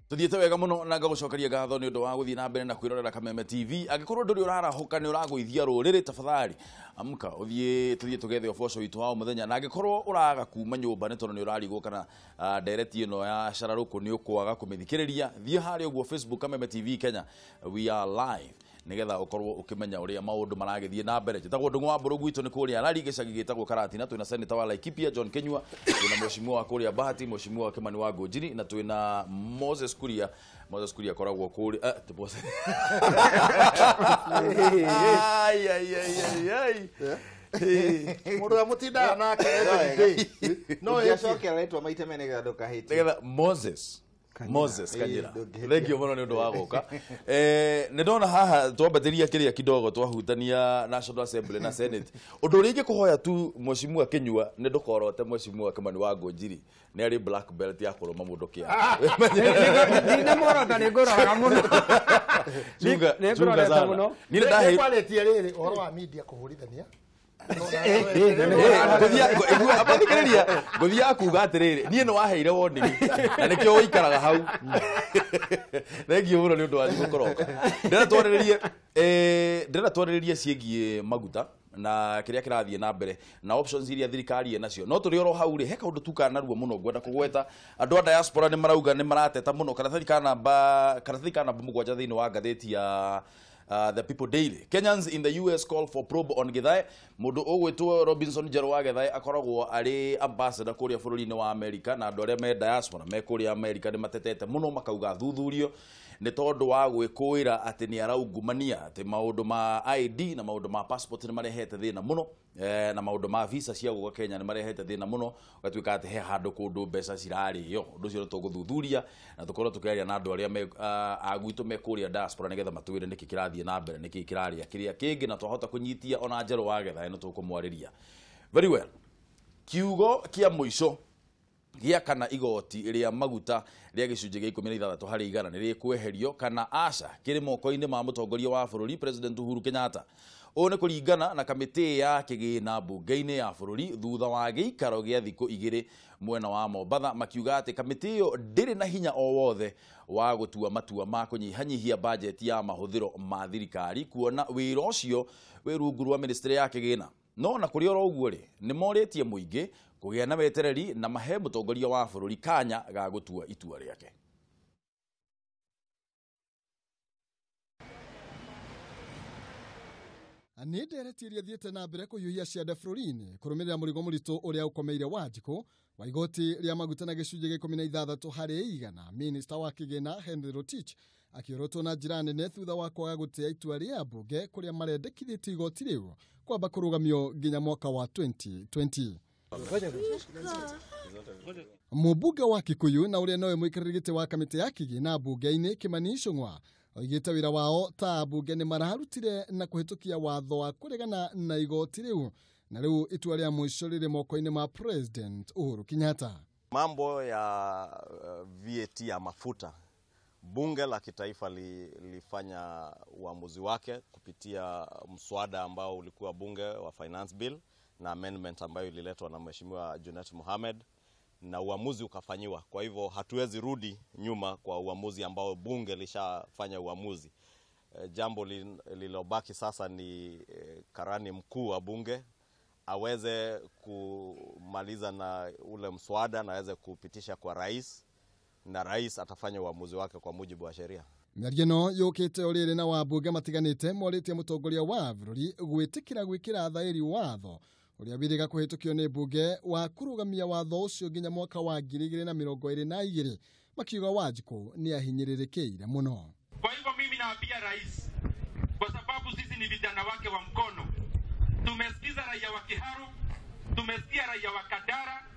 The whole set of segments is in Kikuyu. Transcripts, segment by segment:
Tuthiĩte wega mũno na ngagũcokeria ngatho nĩ ũndũ wa gũthiĩ na mbere na kwĩrorera Kameme TV. Angĩkorwo ndũrĩ ũrarahũka nĩ ũragũithia rũrĩrĩ, tafadhali amka ũthiĩ tũthiĩ tũgethe ũboco witũ wa o mũthenya. Na angĩkorwo ũraga kuma nyũmba nĩ tondũ nĩ ũrarigwo kana ndereti ĩno ya cararũkũ nĩ ũkwaga kũmĩthikĩrĩria, thiĩ harĩa ũguo Facebook Kameme TV Kenya, we are live, nigetha ukorwo ukimenya uria maundu maragithie na mbere. Njitagwo Ndung'u wa Mbũrũ, gwitũ nĩ kũrĩa Rari, gĩcagi gĩtagwo Karatina. Twĩna senator wa Laikipia John Kinyua, twĩna mheshimiwa wa kũrĩa Bahati, mheshimiwa Kimani wa Ngũnjiri, na twĩna Moses Kuria. Moses Kuria akoragwo kũrĩa ti Moses. Ai, ai, ai, ai, ai. Mũndũ ũrĩa mũtindaga nake every day. No Ũngĩacokera rĩtwa maita merĩ nĩgetha ndũkahĩtie. Nĩgetha Moses Moses Kanyira, thengio mũno nĩ ũndũ wa gũka. Nĩ ndona haha twambatĩria kĩrĩa kidogo twahutania National Assembly na Senate. Ũndũ ũrĩa ingĩkũhoya tu mheshimiwa Kinyua nĩ ndũkorote mheshimiwa Kimani wa Ngũnjiri, nĩ arĩ black belt ya kũrũma mũndũ kĩara. Ndinamworota, nĩ ngũroraga mũno. Chunga, Nĩ chunga ngũrorete sana. mũno. Niĩ nĩ ndaheirwo Nĩkwarĩtie rĩrĩ ũhoro wa media kũhũrithania. Abathikĩrĩria, ngũthiaga kuga atĩrĩrĩ, niĩ nĩ waheire warning na nĩkĩo ũikaraga hau. Thengio mũno nĩ ũndũ wanyu gũkoroka. Ndĩrenda twarĩrĩrie ciĩgiĩ maguta na kĩrĩa kĩrathiĩ na mbere na options iria thirikari ĩnacio. No tũrĩ oro hau rĩ, he kaũndũ tu kanarua mũno ngwenda kũgweta. Andũ a diaspora nĩ marauga nĩ marateta mũno. Karatathi ka namba 7 thĩinĩ wa ngathĩti ya The People Daily. Kenyans in the US call for probe on Githae. Mũndũ ũgwĩtwo Robinson Njerũ wa Githae akoragwo arĩ ambassador kũrĩa bũrũri-inĩ wa America, na andũ arĩa me diaspora me kũrĩa America nĩ matetete mũno makauga thuthurio nĩ tondũ wa gwĩkũĩra atĩ nĩ araungumania, atĩ maũndũ ma ID na maũndũ ma passport nĩ marehete thĩna mũno, na maũndũ ma visa cia gũka Kenya nĩ marehete thĩna mũno, ũgatuĩka atĩ he handũ kũndũ mbeca cirarĩo. Ũndũ ũcio nĩ tũgũthuthuria na tũkorwo tũkĩaria na andũ arĩa a gwitũ me kũrĩa diaspora nĩgetha matwĩre nĩkĩ kĩrathiĩ na mbere, nĩkĩ kĩrarĩa kĩrĩa kĩngĩ, na twahota kũnyitia ona Njerũ wa Githae nĩ tũkũmwarĩria. Very well. Kiugo kĩa mũico gĩa kana igoti rĩa maguta rĩa gĩcunjĩ gĩa 16 harĩ igana nĩ rĩkweherio kana aca kĩrĩ moko-inĩ ma mũtongoria wa bũrũri President Uhuru Kenyatta. Ũũ nĩ kũringana na kamĩtĩ ya kĩgĩna mbunge-inĩ ya bũrũri thutha wa gĩikaro gĩa thikũ igĩrĩ mwena wa Mombatha, makiuga atĩ kamĩtĩ ĩyo ndĩrĩ na hinya o wothe wa gũtua matua ma kũnyihanyihia bajeti ya mahũthĩro ma thirikari, kuona wĩra ũcio wĩ rungu rwa ministry ya kĩgĩna. No na kũrĩ oro ũguo rĩ, nĩ morĩtie mũingĩ kũgĩa na wetereri na mahe mũtongoria wa bũrũri kanya ga gũtua itua rĩake. Nĩ ndereti iria thiĩte na mbere kũhiũhia ciande bũrũri-inĩ kũrũmĩrĩra mũrigo mũritũ ũrĩa ũkomeire Wanjikũ wa igoti rĩa maguta na gĩcunjĩ gĩa 16 harĩ igana. Minista wa kĩgĩna Henry Rotich akĩorotwo na njĩra nene thutha wa kwaga gũtĩa itua rĩa mbunge kũrĩa marendekithĩtie igoti rĩu kwamba kũrũgamio nginya mwaka wa 2020. Mũmbunge wa Kikuyu na ũrĩa nowe mũikarĩri gĩtĩ wa kamĩtĩ ya kĩgĩna mbunge-inĩ Kimani Ichung'wa oigĩte wĩra wao ta ambunge nĩ mararutire na kũhĩtũkia watho wa kũregana na igoti rĩu, na rĩu itua rĩa mũico rĩrĩ moko-inĩ ma President Uhuru Kenyatta. Mambo ya VAT ya mafuta, bunge la kitaifa lilifanya uamuzi wake kupitia mswada ambao ulikuwa bunge wa finance bill na amendment ambayo ililetwa na Mheshimiwa Junet Mohamed, na uamuzi ukafanyiwa. Kwa hivyo hatuwezi rudi nyuma kwa uamuzi ambao bunge lishafanya uamuzi. Jambo lililobaki sasa ni karani mkuu wa bunge aweze kumaliza na ule mswada na aweze kupitisha kwa rais, na rais atafanya uamuzi wake kwa mujibu wa sheria. Mĩario ĩno yũkĩte o rĩrĩ na wambunge matiganĩte morĩtie mũtongoria wa bũrũri gwĩtĩkĩra gwĩkĩra thaĩri watho ũrĩa wĩrĩga kũhĩtũkio nĩ mbunge wa kũrũgamia watho ũcio nginya mwaka wa 2022, makiuga Wanjikũ nĩ ahinyĩrĩrĩkĩire mũno. Kwa hivyo mimi naambia rais, kwa sababu sisi ni vijana wake wa mkono, tumesikiza raia wa Kiharu, tumesikia raia wa Kandara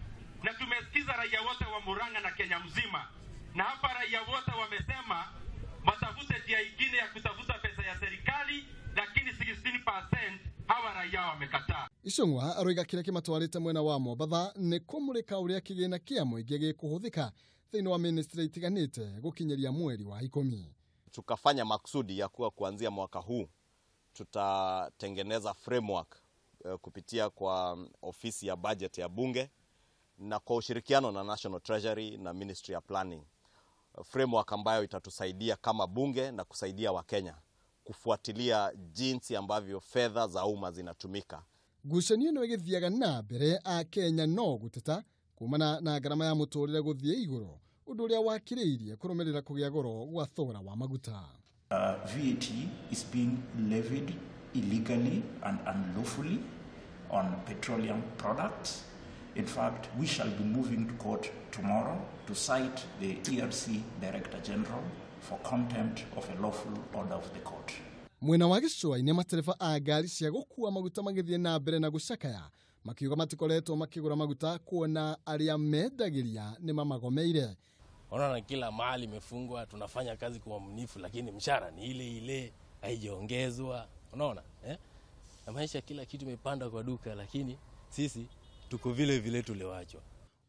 na tumesikiza raia wote wa Murang'a na Kenya mzima, na hapa raia wote wamesema watafute njia ingine ya kutafuta pesa ya serikali, lakini 16% hawa raia wamekataa. Ichung'wa aroiga kĩrĩa kĩmatwarĩte mwena wa Mombatha nĩ kũmũrĩka ũrĩa kĩgĩna kĩa mũingĩ gĩkũhũthĩka thĩinĩ wa ministry itiganĩte gũkinyĩria mweri wa 10. Tukafanya maksudi ya kuwa kuanzia mwaka huu tutatengeneza framework kupitia kwa ofisi ya budget ya bunge na kwa ushirikiano na National Treasury na Ministry ya Planning. framework ambayo itatusaidia kama bunge na kusaidia Wakenya kufuatilia jinsi ambavyo fedha za umma zinatumika. Ngucanio ĩno ĩgĩthiaga na mbere Akenya no gũteta kumana na ngarama ya mũtũrĩre gũthiĩ igũrũ, ũndũ ũrĩa wakĩrĩirie kũrũmĩrĩra kũgĩa goro gwa thogora wa maguta. VAT is being levied illegally and unlawfully on petroleum products. In fact, we shall be moving to court tomorrow to cite the ERC Director General for contempt of a lawful order of the court. Mwena wa gĩcũa-inĩ matereba a ngari cia gũkua maguta magĩthiĩ na mbere na gũcakaya makiuga matikoretwo makĩgũra maguta kuona arĩa mendagĩria nĩ mamagomeire. Unaona kila mahali imefungwa, tunafanya kazi kwa uaminifu, lakini mshahara ni ile ile, haijaongezwa. Unaona eh? Na maisha kila kitu imepanda kwa duka, lakini sisi tuko vile vile tuliwachwa.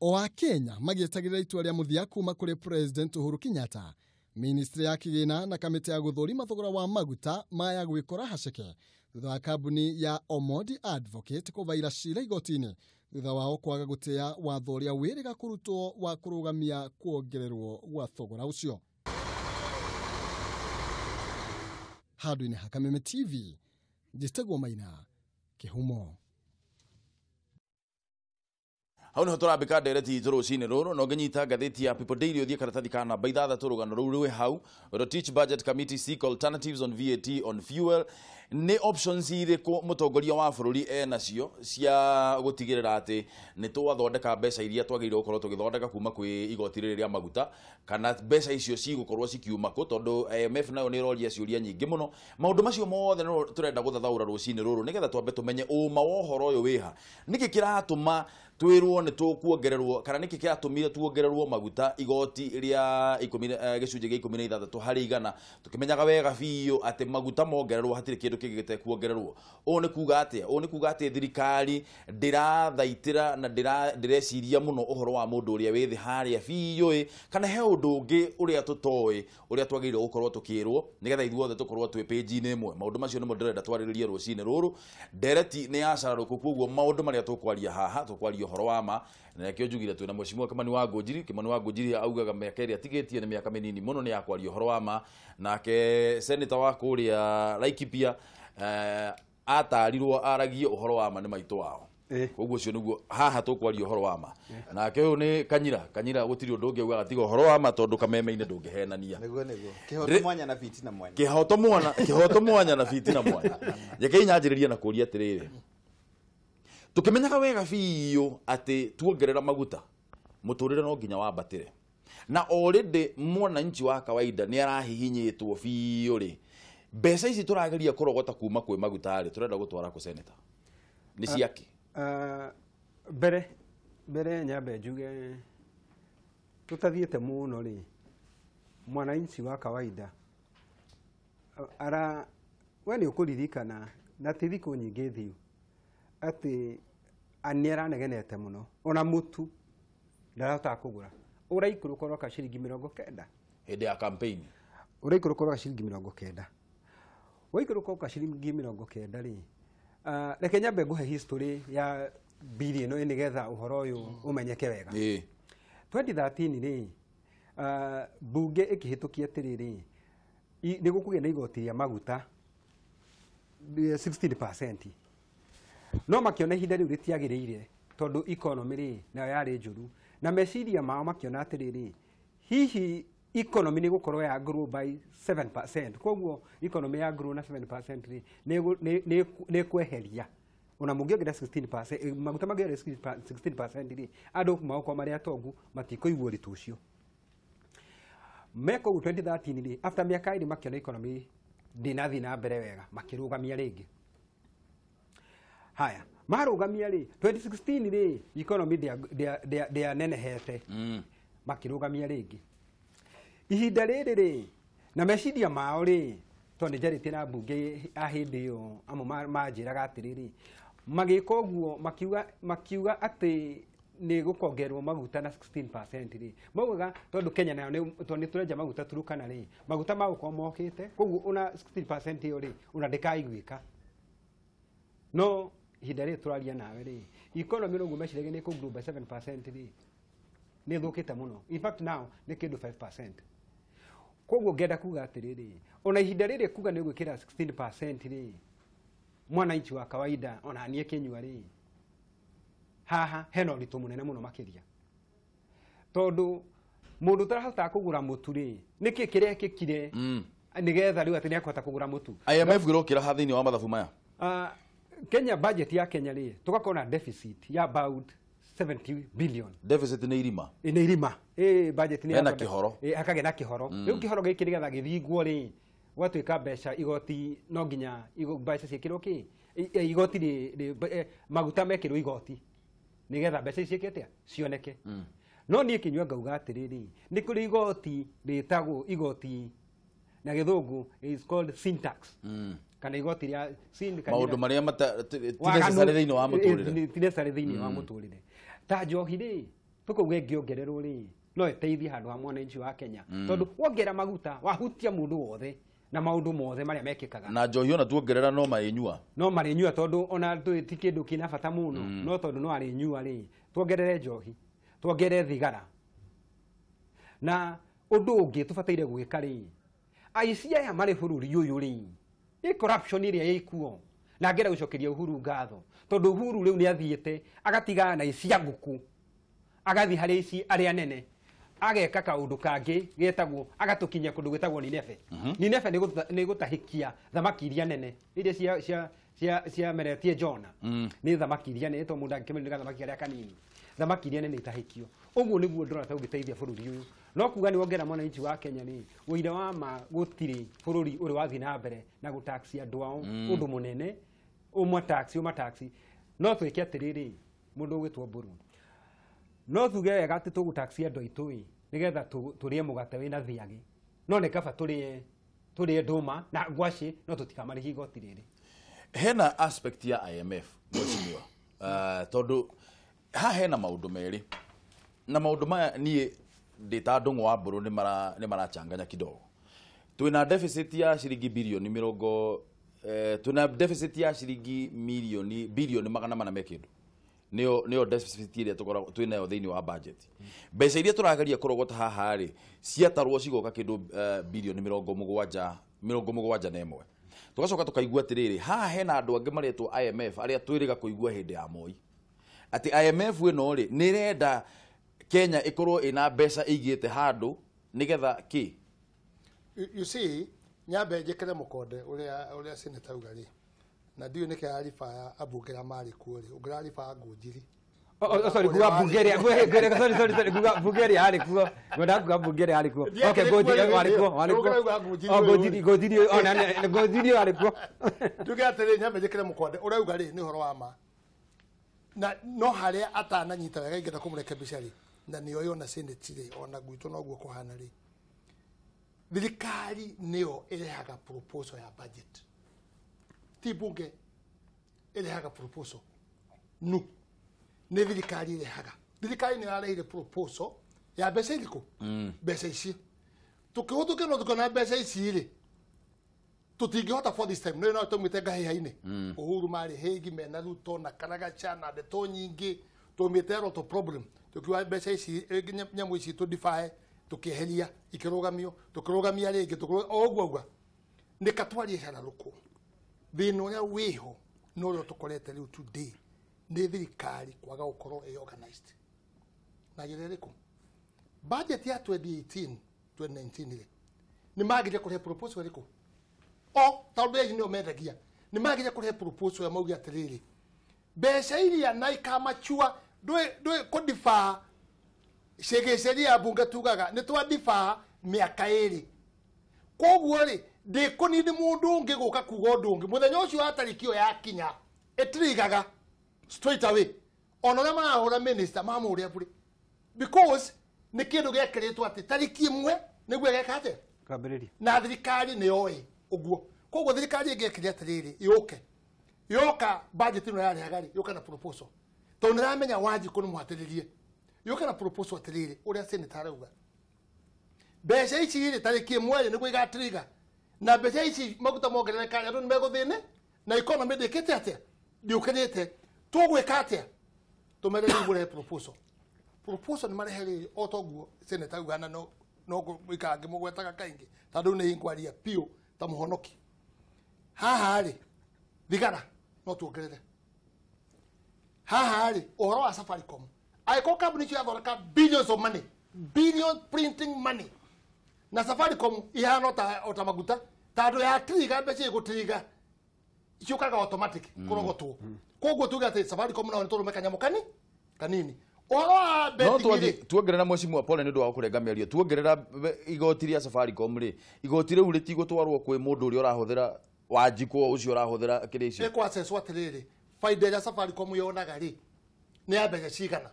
O Akenya magĩetagĩrĩra itua rĩa mũthia kuma kũrĩ President Uhuru Kenyatta, Ministry ya Kĩgĩna na kamĩtĩ ya gũthũrima thogora wa maguta maya gwĩkora haceke thutha wa kambuni ya Omondi Advocate kũbaira cira igoti-inĩ thutha wao kwaga gũtĩa watho ũrĩa wĩrĩga kũrutwo wa kũrũgamia kuongererwo gwa thogora ũcio. Handũ-inĩ ha Kameme TV, njĩtagwo Maina Kĩhumo. Hau niho tũrambĩka ndereti itũ rũcinĩ rũrũ na ũngĩnyita ngathĩti ya People Daily ũthiĩ karatathi ka namba 6 rũgano rũu rwĩ hau. Rotich Budget Committee seek alternatives on VAT on fuel. Nĩ options irĩkũ mũtongoria wa bũrũri enacio cia gũtigĩrĩra atĩ nĩ twathondeka mbeca iria twagĩrĩirwo gũkorwo tũgĩthondeka kuma kwĩ igoti rĩrĩ rĩa maguta, kana mbeca icio cigũkorwo cikiuma kũ, tondũ IMF nayo nĩ ĩroria ciũria nyingĩ mũno. Maũndũ macio mothe nĩ tũrenda gũthathaũra rũcinĩ rũrũ nĩgetha twambe tũmenye ũma wa ũhoro ũyũ wĩha. Nĩkĩ kĩratũma twĩrwo nĩ tũkuongererwo, kana nĩkĩ kĩratũmire tuongererwo maguta igoti rĩa gĩcunjĩ gĩa 16 harĩ igana, tũkĩmenyaga wega biũ atĩ maguta mongererwo hatirĩ kĩndũ kĩngĩ gĩtekuongererwo. Ũũ nĩ kuga atĩa? Ũũ nĩ kuga atĩ thirikari ndĩrathaitĩra na ndĩreciria mũno ũhoro wa mũndũ ũrĩa wĩ thĩ harĩa biũ ĩ, kana he ũndũ ũngĩ ũrĩa tũtoĩ ũrĩa twagĩrĩirwo gũkorwo tũkĩrwo nĩgetha ithuothe tũkorwo twĩ page-inĩ ĩmwe. Maũndũ macio nĩmo ndĩrenda twarĩrĩrie rũcinĩ rũrũ. Ndereti nĩ ya cararũkũ, koguo maũndũ marĩa tũkwaria haha tũkwaria ũhoro wa ma, na nĩkĩo njugire twĩna Mheshimiwa Kimani wa Ngũnjiri. Kimani wa Ngũnjiri augaga mĩaka ĩrĩa atigĩtie nĩ mĩaka mĩnini mũno nĩ ya kwaria ũhoro wa ma. Nake senator wa kũrĩa Laikipia atarirwo aragie ũhoro wa ma nĩ maitũ wao. Koguo ũcio nĩguo haha tũkwaria ũhoro wa ma. Nake ũyũ nĩ Kanyira. Kanyira gũtirĩ ũndũ ũngĩ augaga tiga ũhoro wa ma, tondũ kameme-inĩ ndũngĩhenania. Nĩguo nĩguo. Kĩhoto mwanya na fitina mwanya. Kĩhoto mwana, kĩhoto mwanya na fitina mwanya. Reke nyanjĩrĩrie na kũria atĩrĩrĩ, tũkĩmenyaga wega biũ atĩ tuongerera maguta mũtũrĩre no nginya wambatĩre, na already mwananchi wa kawaida nĩ arahihinyĩtwo biũ rĩ, mbeca ici tũrageria kũrogota kuma kwĩ maguta rĩ, tũrenda gũtwara kũ senator nĩ ciake? Mbere nyambe njuge tũtathiĩte mũno rĩ, mwananchi wa kawaida ara we nĩ ũkũririkana na ti thikũ nyingĩ thiu atĩ nĩ aranegenete mũno, ona mũtu ndarahotaga kũgũra, ũraikũrũka ũroka ciringi 90 hĩndĩ ya campaign, ũraikũrũka ũroka ciringi 90, waikũrũka ũroka ciringi 90 rĩ. Reke nyambe ngũhe history ya bili ĩno nĩgetha ũhoro ũyũ ũmenyeke wega. 2013 rĩ, bunge ĩkĩhĩtũkia atĩrĩrĩ, nĩ gũkũgĩa na igoti rĩa maguta 16%, no makĩona ihinda rĩu rĩtiagĩrĩire tondũ economy rĩ nayo yarĩ njũru, na meciria mao makĩona atĩrĩrĩ, hihi economy nĩ gũkorwo ya grow by 7%, koguo economy ya grow na 7% rĩ nĩ kweheria ona mũngĩongerera 16%, maguta mangĩongerera 16% rĩ, andũ magũkorwo marĩ atongu matikũigua ũritũ ũcio. Meka ũguo 2013 rĩ, after mĩaka ĩrĩ makĩona economy ndĩnathiĩ na mbere wega, makĩrũgamia rĩngĩ. Haya, marũgamia rĩ 2016 rĩ, economy ndĩanenehete, makĩrũgamia rĩngĩ. Ihinda rĩrĩ rĩ, na meciria mao rĩ, tondũ nĩ njarĩtie na mbunge a hĩndĩ ĩyo amwe manjĩraga atĩrĩrĩ, magĩka ũguo makiuga atĩ nĩ gũkongererwo maguta na 16% rĩ, maugaga tondũ Kenya nayo tondũ nĩ tũrenja maguta Turkana rĩ, maguta magũkorwo mokĩte, koguo ona 16% ĩyo rĩ ona ndĩkaiguĩka. No ihinda rĩrĩ tũraria nawe rĩ, economy noguo meciragia nĩ kũ grow by 7% rĩ, nĩ ĩthũkĩte mũno. In fact now nĩ kĩndũ 5%. Koguo ngenda kuga atiriri, ona ihinda rĩrĩ kuga nĩ gwĩkĩra 16% rĩ, mwananchi wa kawaida ona niĩ kĩnyua rĩ, haha hena ũritũ mũnene mũno makĩria. Tondũ mũndũ ũtarahota kũgũra mũtu rĩ, nĩkĩ kĩrekĩkire nĩgetha rĩu atĩ nĩekũhota kũgũra mũtu? IMF ĩrokĩra ha thĩinĩ wa mathabu maya? Kenya budget ya Kenya rĩ, tũgakorwo na deficit ya about 70 billion. Deficit nĩ irima. Nĩ irima. Budget nĩ hena kĩhoro. Hakagĩa na kĩhoro. Rĩu kĩhoro gĩkĩ nĩgetha gĩthingwo rĩ, gwatuĩka mbeca igoti no nginya mbeca ciĩkĩrwo kĩ? Igoti rĩ, maguta mekĩrwo igoti nĩgetha mbeca ici ciĩke atĩa? Cioneke. No niĩ kĩnyua ngauga atĩrĩrĩ, nĩ kũrĩ igoti rĩtagwo igoti na gĩthũngũ is called sin tax. Kana igoti rĩa sin kana maũndũ marĩa ti necessary thĩinĩ wa mũtũrĩre. Ti necessary thĩinĩ wa mũtũrĩre. Ta njohi rĩ, tũkauga ĩngĩongererwo rĩ, no ĩteithie handũ ha mwananchi wa Kenya. Tondũ wongerera maguta wahutia mũndũ wothe na maũndũ mothe marĩa mekĩkaga. Na njohi ona tuongerera no marĩnyua. No marĩnyua tondũ ona ti kĩndũ kĩna bata mũno, no tondũ no arĩnyua rĩ, tuongerere njohi, tuongerere thigara. Na ũndũ ũngĩ tũbataire gwĩka rĩ, aici aya marĩ bũrũri ũyũ rĩ, nĩ corruption ĩrĩa ĩkuo. Na ngera gũcokeria Uhuru ngatho tondũ Uhuru rĩu nĩ athiĩte agatigana na ici ngũkũ, agathiĩ harĩ ici arĩa nene, ageka kaũndũ kangĩ getagwo, agatũkinyia kũndũ gwĩtagwo Nineve. Nineve nĩ gũtahĩkia thamaki iria nene iria cia meretie Jona. Nĩ thamaki iria nene, tondũ mũndũ angĩkĩmeria nĩ thamaki arĩa kanini, thamaki iria nene itahĩkio. Ũguo nĩguo ndĩrona ta ũngĩteithia bũrũri ũyũ. No kuga nĩ wongera mwananchi wa Kenya rĩ, ũira wa ma gũtirĩ bũrũri ũrĩ wathiĩ na mbere na gũtaxi andũ ao ũndũ mũnene, ũmwe taxi ũmwe taxi. No twĩke atĩrĩrĩ, mũndũ ũgwĩtwo Mburu, no tuge wega atĩ tũgũtaxi andũ aitũ ĩ, nĩgetha tũrĩe mũgate wĩna thiagĩ, no nĩ kaba tũrĩe ndũma na ngwacĩ, no tũtikamarĩhie igoti rĩrĩ. Hena aspect ya IMF mheshimiwa, tondũ haha hena maũndũ merĩ, na maũndũ maya niĩ ndĩ ta Ndung'u wa Mburu nĩ marachanganya kidogo. Twĩna deficit ya ciringi bilioni mĩrongo, twĩna deficit ya ciringi milioni bilioni 400 me kĩndũ. Nĩyo deficit ĩrĩa tũkoragwo twĩnayo thĩinĩ wa budget. Mbeca iria tũrageria kũrogota haha rĩ, ciatarwo cigoka kĩndũ bilioni 71. Tũgacoka tũkaigua atĩrĩrĩ, haha hena andũ angĩ maretwo IMF arĩa twĩrĩga kũigua hĩndĩ ya Moi. Atĩ IMF ĩno rĩ, nĩ ĩrenda Kenya ĩkorwo ĩna mbeca ĩigĩte handũ nĩgetha kĩ? You see, nyambe njĩkĩre mũkonde ũrĩa senator auga rĩ, na ndiũĩ nĩkĩ araribaya ambunge arĩa marĩ kuo rĩ, ũngĩraribaya Ngũnjiri. Sorry, kuga mbunge ĩrĩa, sorry, kuga mbunge ĩrĩa yarĩ kuo. Ngwendaga kuga mbunge ĩrĩa yarĩ kuo. Okay, Ngũnjiri warĩ kuo, warĩ kuo. Ngũnjiri, ona Ngũnjiri warĩ kuo. Nduge atĩrĩ, nyambe njĩkĩre mũkonde, ũrauga rĩ nĩ ũhoro wa ma. Na no harĩa atananyita wega ingĩenda kũmũrekebisha rĩ, na nĩoĩ ona senate rĩ, ona gwitũ noguo kũhana rĩ, thirikari nĩyo ĩrehaga proposal ya budget. Ti bunge ĩrehaga proposal. No. Nĩ thirikari ĩrehaga. Thirikari nĩyo yarehire proposal ya mbeca irĩkũ? Mbeca ici. Tũkĩhũthũkia no tũkona mbeca ici rĩ, tũtingĩhota for this time. No no tũmĩte ngahĩha-inĩ. Uhuru marĩ Hague mena Ruto na Karagacha na ndeto nyingĩ, tũmĩte lot of problem. Tũkiuga mbeca ici nyamũ ici tũ-defy, tũkĩeheria, ikĩrũgamio, tũkĩrũgamia rĩngĩ, o ũguo ũguo. Nĩ katwarie cararũkũ. Thĩna ũrĩa wĩho na ũrĩa tũkorete rĩu today nĩ thirikari kwaga gũkorwo ĩ organized. Na njĩra ĩrĩkũ? Budget ya 2018 2019 rĩ, nĩ magire kũrehe proposal ĩrĩkũ? O tondũ mbeca nĩo mendagia, nĩ magire kũrehe proposal ya mauge atĩrĩrĩ, mbeca iria na ikamachua ndũĩ kũdifaa cĩgĩceria mbunge tugaga nĩ twadifaa mĩaka ĩrĩ. Koguo rĩ, ndĩkũnini mũndũ ũngĩ gũka kuga ũndũ ũngĩ. Mũthenya ũcio wa tarĩki ĩyo yakinya, ĩtirigaga straight away. Ona ũrĩa marahũra minister mamũhũre bure. Because nĩ kĩndũ gĩekĩrĩtwo atĩ tarĩki ĩmwe nĩguo ĩgeka atĩa? Kwambĩrĩria. Na thirikari nĩ yoĩ ũguo. Koguo thirikari ĩngĩekire atĩrĩrĩ, yũke. Yoka budget ĩno yarehaga rĩ, yũka na proposal. Tondũ nĩramenya Wanjikũ nĩ mũhatĩrĩrie. Yũka na proposal atĩrĩrĩ, ũrĩa senator arauga. Mbeca ici rĩ, tarĩki ĩmwe rĩ, nĩguo igatiriga. Na mbeca ici maguta mongerereka, andũ nĩmegũthĩne, na economy ndĩkĩte atĩa? Ndĩũkĩrĩte. Tũgwĩka atĩa? Tũmere rĩu mũrehe proposal. Proposal nĩ marehe rĩrĩ, o toguo senator auga na no no gwĩkaga ngĩmũgwetaga kaingĩ tondũ nĩ ingwaria piũ ta mũhonoki. Haha rĩ thigara no tuongerere. Haha rĩ ũhoro wa Safaricom, angĩkorwo kambuni icio yathondeka billions of money, billion printing money, na Safaricom ihana o ta maguta tondũ yatiriga mbeca ĩgũtiriga ciũkaga automatic kũrogotwo. Koguo tuge atĩ Safaricom nao nĩ tũrũme kanyamũ kanini. Ũhoro wa no betting rĩ, tuongerera mwecimu pole nĩ ũndũ wa kũrenga mĩario, tuongerera igoti rĩa Safaricom rĩ, igoti rĩu rĩtigũtwarwo kwĩ mũndũ ũrĩa ũrahũthĩra Wanjikũ ũcio ũrahũthĩra kĩrĩa icio. Ĩkwacecwo atĩrĩrĩ, baida ĩrĩa Safaricom yonaga rĩ nĩ ya mbeca cigana,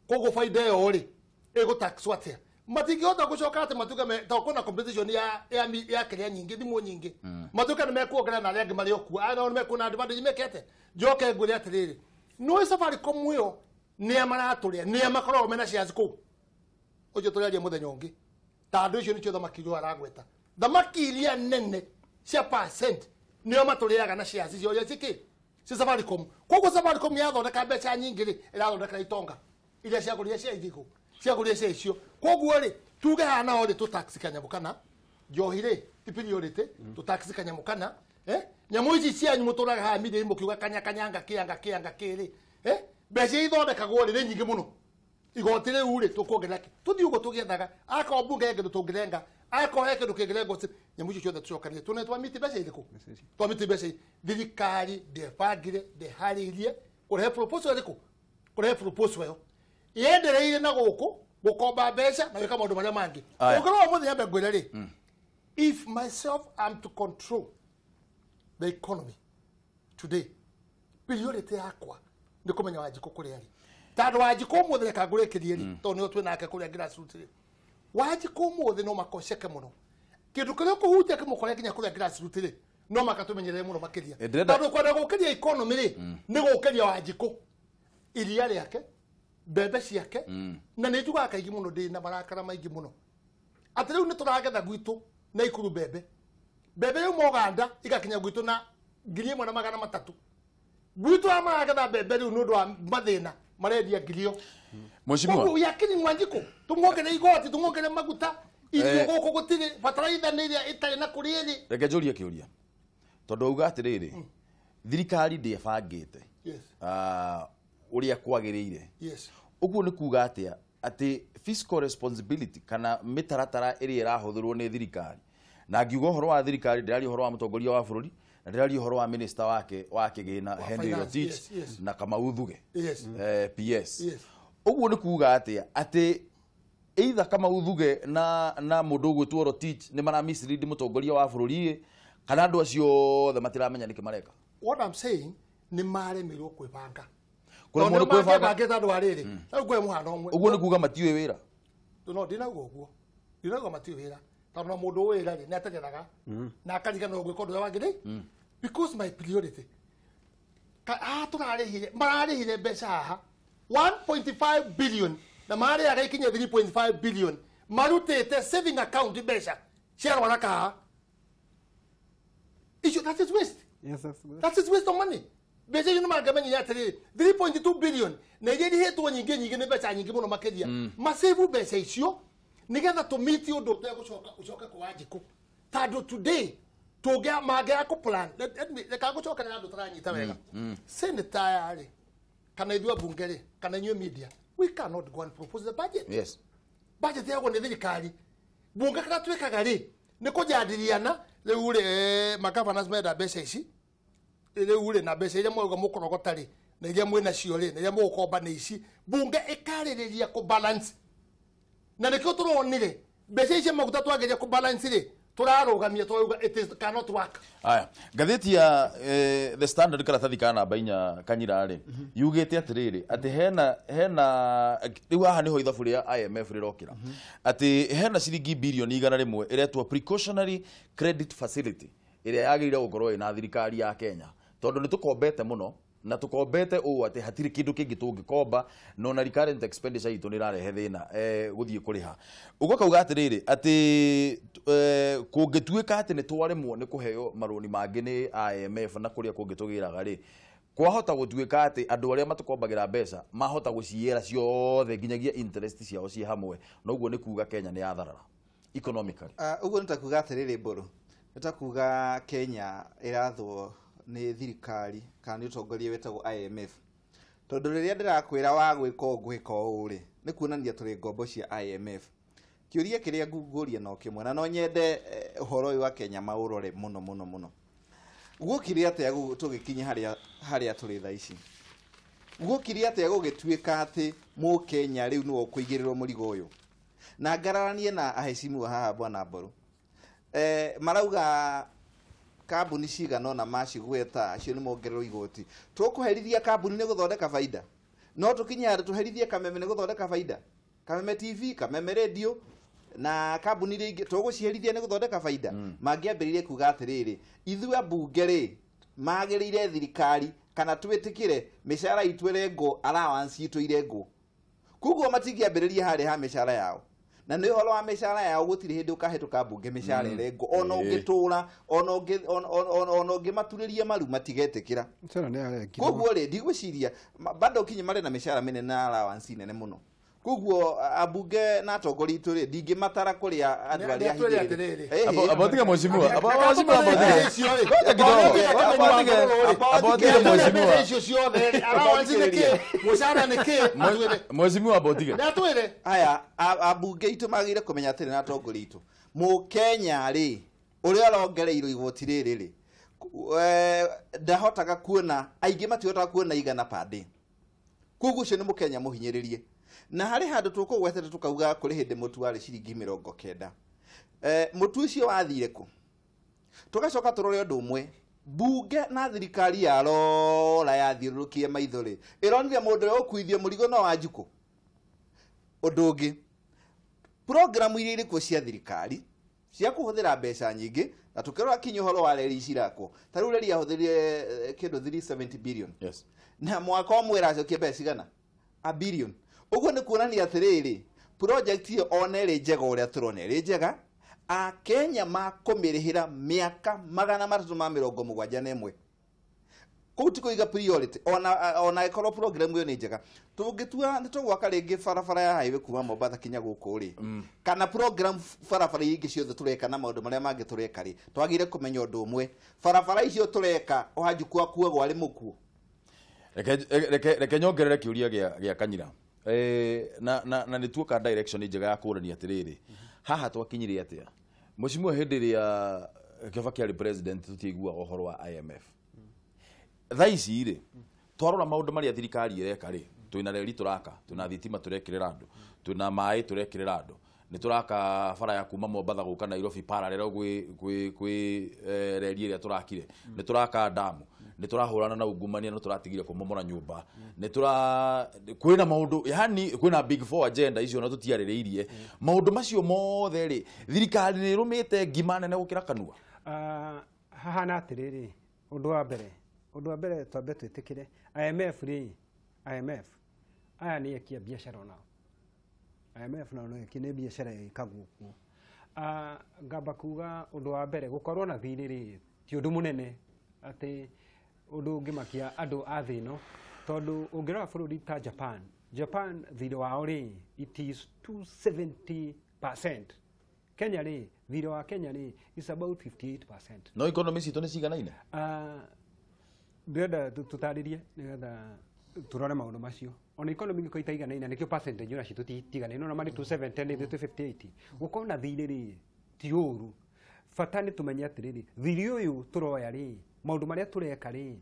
koguo baida ĩyo rĩ ĩgũtaxwo atĩa? Matingĩhota gũcoka atĩ matuge tondũ kwĩna competition ya kĩrĩa nyingĩ, thimũ nyingĩ, matuge nĩ mekuongerera na arĩa angĩ marĩ o kuo, aya nao nĩ mekuona advantage mekete. Njoke ngwĩre atĩrĩrĩ, nĩũĩ Safaricom ĩyo nĩa maratũrĩa, nĩa makoragwo mena shares kũu, ũcio tũrĩaria mũthenya ũngĩ, tondũ icio nĩcio thamaki iria aragweta, thamaki iria nene cia percent nĩo matũrĩaga na shares icio cikĩ ci Safaricom. Koguo Safaricom yathondeka mbeca nyingĩ rĩ, ĩrathondekera itonga iria ciagũrire cia irigũ, ciagũrire cia icio. Koguo rĩ tuge haha nao rĩ tũ-tax kanyamũ kana njohi rĩ ti priority, tũ-tax kanyamũ kana nyamũ ici cianyu mũtũraga haha media mũkiuga kanya kanyanga kĩanga kĩanga kĩrĩ, mbeca iria ithondekagwo rĩ nĩ nyingĩ mũno. Igoti rĩu rĩ tũkuongerera kĩ? Tũthiĩ ũguo tũgĩethaga, akorwo mbunge he kĩndũ tũngĩrenga, akorwo he kĩndũ kĩngĩrengwo, nyamũ icio ciothe tũcokanĩrie tuone twamiti mbeca irĩkũ, twamiti mbeca. Thirikari ndĩbangire, ndĩharĩirie kũrehe proposal ĩrĩkũ, kũrehe proposal ĩyo yendereire na gũkũ gũkomba mbeca na gwĩka maũndũ marĩa mangĩ. Ũngĩrora ũmũthĩ nyambe ngwĩre rĩ, if myself am to control the economy today, priority yakwa nĩ kũmenya Wanjikũ kũrĩa arĩ, tondũ Wanjikũ ũmũthĩ reka ngũrĩkĩrie rĩ, tondũ nĩo twĩ nake kũrĩa grassroots rĩ, Wanjikũ ũmũthĩ no makoceke mũno, kĩndũ kĩrĩa ũkũhutia kĩmũkore nginya kũrĩa grassroots rĩ, no makatũmenyerere mũno makĩria, tondũ kwenda gũkĩria economy rĩ nĩ gũkĩria Wanjikũ iria rĩake, mbembe ciake, na nĩ njugaga kaingĩ mũno ndĩ na marakara maingĩ mũno atĩ rĩu nĩ tũragetha gwitũ na Ikuru mbembe, mbembe rĩu Moganda igakinya gwitũ na 1300, gwitũ arĩa maragetha mbembe rĩu nĩ ũndũ wa mathĩna marendia 1000. Mheshimiwa yakini Wanjikũ tũmuongerere igoti, tũmuongerere maguta, irio gũkũ gũtirĩ, bataraitha nĩ ĩrĩa ĩtarĩ na kũrĩa ĩrĩ. Reke njũrie kĩũria tondũ auga atĩrĩrĩ, thirikari ndĩbangĩte ũrĩa kwagĩrĩire. Ũguo nĩ kuga atĩa? Atĩ fiscal responsibility kana mĩtaratara ĩrĩa ĩrahũthĩrwo nĩ thirikari, na ngiuga ũhoro wa thirikari ndĩraria ũhoro wa mũtongoria wa bũrũri na ndĩraria ũhoro wa minister wake wa kĩgĩna Henry Rotich na Kamau Thuge PS. Ũguo nĩ kuga atĩa? Atĩ either Kamau Thuge na mũndũ ũgwĩtwo Rotich nĩ mara mislead mũtongoria wa bũrũri, kana andũ acio othe matiramenya nĩkĩ mareka. What I'm saying nĩ maremirwo kwĩbanga. Kũremwo nĩ kwĩbanga tondũ wa rĩrĩ, rĩu ngũhe mũhano ũmwe. Ũguo nĩ kuga matiũĩ wĩra? No ndinauga ũguo, ndinauga matiũĩ wĩra, tondũ na mũndũ ũĩ wĩra rĩ nĩ atenyeraga na akariganĩrwo gwĩka ũndũ ũrĩa wagĩrĩire. Because my priority haha tũrarĩhire, mararĩhire mbeca haha 1.5 billion na marĩaga ikinye 3.5 billion, marutĩte saving account mbeca cia rwaraka haha icio, that is waste. That is waste of money. Mbeca icio nĩ mangĩamenyire atĩrĩrĩ 3.2 billion na iria irĩhĩtwo nyingĩ nyingĩ nĩ mbeca nyingĩ mũno makĩria, macebu mbeca icio nĩgetha tũmiti ũndũ ũtegũcoka ũcoke kwa Wanjikũ, tondũ today mangĩaga kũ plan. Reka ngũcokerera andũ tũranyita wega. Senator aya rĩ, kana ithuĩ ambunge rĩ, kana inyuĩ media, we cannot go and propose the budget. Yes. Budget yagwo nĩ thirikari. Bunge kĩrĩa twĩkaga rĩ nĩ kũjadiliana rĩu rĩ, magavanas menda mbeca ici rĩu rĩ, na mbeca iria mwauga mũkũrogota rĩ, na iria mwĩ nacio rĩ, na iria mũgũkomba nĩ ici. Bunge ĩkarĩrĩria kũ balance, na nĩkĩo tũronire mbeca ici maguta twageria kũ balance rĩ, tũrarũgamia twauga it is cannot work. Aya, ngathĩti ya The Standard karatathi ka namba 4 Kanyira rĩ, yugĩte atĩrĩrĩ atĩ hena rĩu haha nĩho ithabu rĩa IMF rĩrokĩra, atĩ hena ciringi bilioni 100 ĩretwo precautionary credit facility ĩrĩa yagĩrĩire gũkorwo ĩna thirikari ya Kenya, tondũ nĩ tũkombete mũno na tukombete ũũ atĩ hatirĩ kĩndũ kĩngĩ tũngĩkomba no na recurrent expenditure itũ nĩ ĩrarehe thĩna gũthiĩ kũrĩha. Ũguo kauga atĩrĩrĩ atĩ kũngĩtuĩka atĩ nĩ twaremwo nĩ kũheo marũni mangĩ nĩ IMF na kũrĩa kũngĩ tũgĩraga rĩ, Kwahota gũtuĩka atĩ andũ arĩa matũkombagira mbeca mahota gũciĩra ciothe nginyagia interest ciao ciĩ hamwe, noguo nĩ kuga Kenya nĩ yatharara economically. Ũguo nĩ ta kuga atĩrĩrĩ Mbũrũ, nĩ ta kuga Kenya ĩrathwo nĩ thirikari kana nĩ ũtongoria wĩtagwo IMF. Tondũ rĩrĩa ndĩrakwĩra wa gwĩka ũũ ngwĩka ũũ rĩ, nĩ kuonania tũrĩ ngombo cia IMF. Kĩũria kĩrĩa ngũria no kĩmwe, na no nyende ũhoro ũyũ wa Kenya maũrore mũno mũno mũno. Guokire atĩa tũgĩkinya harĩa tũrĩ thaa ici? Guokire atĩa gũgĩtuĩka atĩ mũkenya rĩu nĩwe ũkũigĩrĩrwo mũrigo ũyũ? Na ngararanie na aheshimiwa haha Bwana Mbũrũ. Marauga kambuni cigana ũna macigweta acio nĩ mongererwo igoti. Tũkũherithia kambuni nĩ gũthondeka baida? No tũkinye handũ tũherithie Kameme nĩ gũthondeka baida? Kameme TV, Kameme Radio na kambuni iria ingĩ tũgũciherithia nĩ gũthondeka baida? Mangĩambĩrĩirie kuga atĩrĩrĩ, ithuĩ ambunge rĩ magĩrĩire thirikari kana twĩtĩkĩre mĩcara itũ ĩrengwo, allowance itũ irengwo. Koguo matingĩambĩrĩria harĩa ha mĩcara yao. Na nĩ ũhoro wa mĩcara yao gũtirĩ hĩndĩ ũkahĩtũka mbunge mĩcara ĩrengwo, ona ũngĩtũra, ona ũngĩmaturĩria maru matigetĩkĩra. Koguo rĩ ndigwĩciria bado kinyi marĩ na mĩcara mĩnene na allowance nene mũno. Koguo ambunge na atongoria itũ rĩ ndingĩmatara kũrĩa andũ arĩa ahinyĩrĩrie. Abotige mheshimiwa, mheshimiwa abotige. Aya ambunge itũ magĩrĩire kũmenya atĩrĩ na atongoria itũ, mũkenya rĩ ũrĩa ũrongereirwo igoti rĩrĩ rĩ ndahotaga kuona, aingĩ matihotaga kuona igana per day. Koguo ũcio nĩ mũkenya mũhinyĩrĩrie. Na harĩ handũ tũkũgwetete tũkauga kũrĩ hĩndĩ mũtu warĩ ciringi 90. Mũtu ũcio wathire kũ? Tũgacoka tũrore ũndũ ũmwe, mbunge na thirikari yarora yathiũrũrũkie maitho rĩ, ĩronire mũndũ ũrĩa ũkuithio mũrigo no Wanjikũ. Ũndũ ũngĩ, programu iria irĩ kuo cia thirikari cia kũhũthĩra mbeca nyingĩ, na tũkĩrora kinya ũhoro wa reri cirakwo, ta rĩu reri yahũthĩrire kĩndũ 370 billion. Yes. Na mwaka ũmwe ĩracokia mbeca cigana? A billion. Ũguo nĩ kuonania atĩrĩrĩ, project ĩyo ona ĩrĩ njega ũrĩa tũrona ĩrĩ njega, Akenya makũmĩrĩhĩra mĩaka 371. Kũu ti kũiga priority, ona ĩkorwo program ĩyo nĩ njega. Tũngĩtua nĩ tũgwaka rĩngĩ barabara ya highway kuma Mombatha kinya gũkũ rĩ, kana program barabara iria ingĩ ciothe tũreka na maũndũ marĩa mangĩ tũreka rĩ, twagĩrĩire kũmenya ũndũ ũmwe, barabara icio tũreka Wanjikũ akuagwo arĩ mũkuũ. Reke nyongerere kĩũria gĩa Kanyira. Na nĩ tuoka direction njega ya kũrania atĩrĩrĩ, haha twakinyire atĩa? Mheshimiwa, hĩndĩ ĩrĩa Kibaki arĩ president tũtiaiguaga ũhoro wa IMF. Thaa ici rĩ, twarora maũndũ marĩa thirikari ĩreka rĩ, twĩna reri tũraka, twĩna thitima tũrekĩrĩra andũ, twĩna maĩ tũrekĩrĩra andũ, nĩ tũraka bara ya kuma Mombatha gũka Nairobi parallel gwĩ reri ĩrĩa tũrakire, nĩ tũraka damu, nĩ tũrahũrana na ungumania, nĩ tũratigire kũmomora nyũmba, nĩ tũra kwĩna maũndũ, yani kwĩna big four agenda icio na tũtiarĩrĩirie maũndũ macio mothe rĩ, thirikari nĩ ĩrũmĩte ngima nene gũkĩra kanua. Hahana atĩrĩrĩ, ũndũ wa mbere twambe twĩtĩkĩre IMF rĩ, IMF aya nĩ ekia biacara onao. IMF nao nĩ biacara ĩkagwo kuo. Ngamba kuga ũndũ wa mbere gũkorwo na thirĩ rĩ ti ũndũ mũnene atĩ ũndũ ũngĩmakia andũ a thĩ ĩno, tondũ ũngĩrora bũrũri ta Japan, Japan thirĩ wao rĩ it is 270%. Kenya rĩ, thirĩ wa Kenya rĩ is about 58%. No economy citũ nĩ ciganaine? Ndĩrenda tũtarĩrie nĩgetha tũrore maũndũ macio. Ona economy ingĩkorwo itaiganaine, nĩkĩo percentage ona citũ tiganaine, ona marĩ 270 ithuĩ twĩ 58. Gũkorwo na thirĩ rĩ ti ũru, bata nĩ tũmenye atĩrĩrĩ, thirĩ ũyũ tũroya rĩ, maũndũ marĩa tũreka rĩ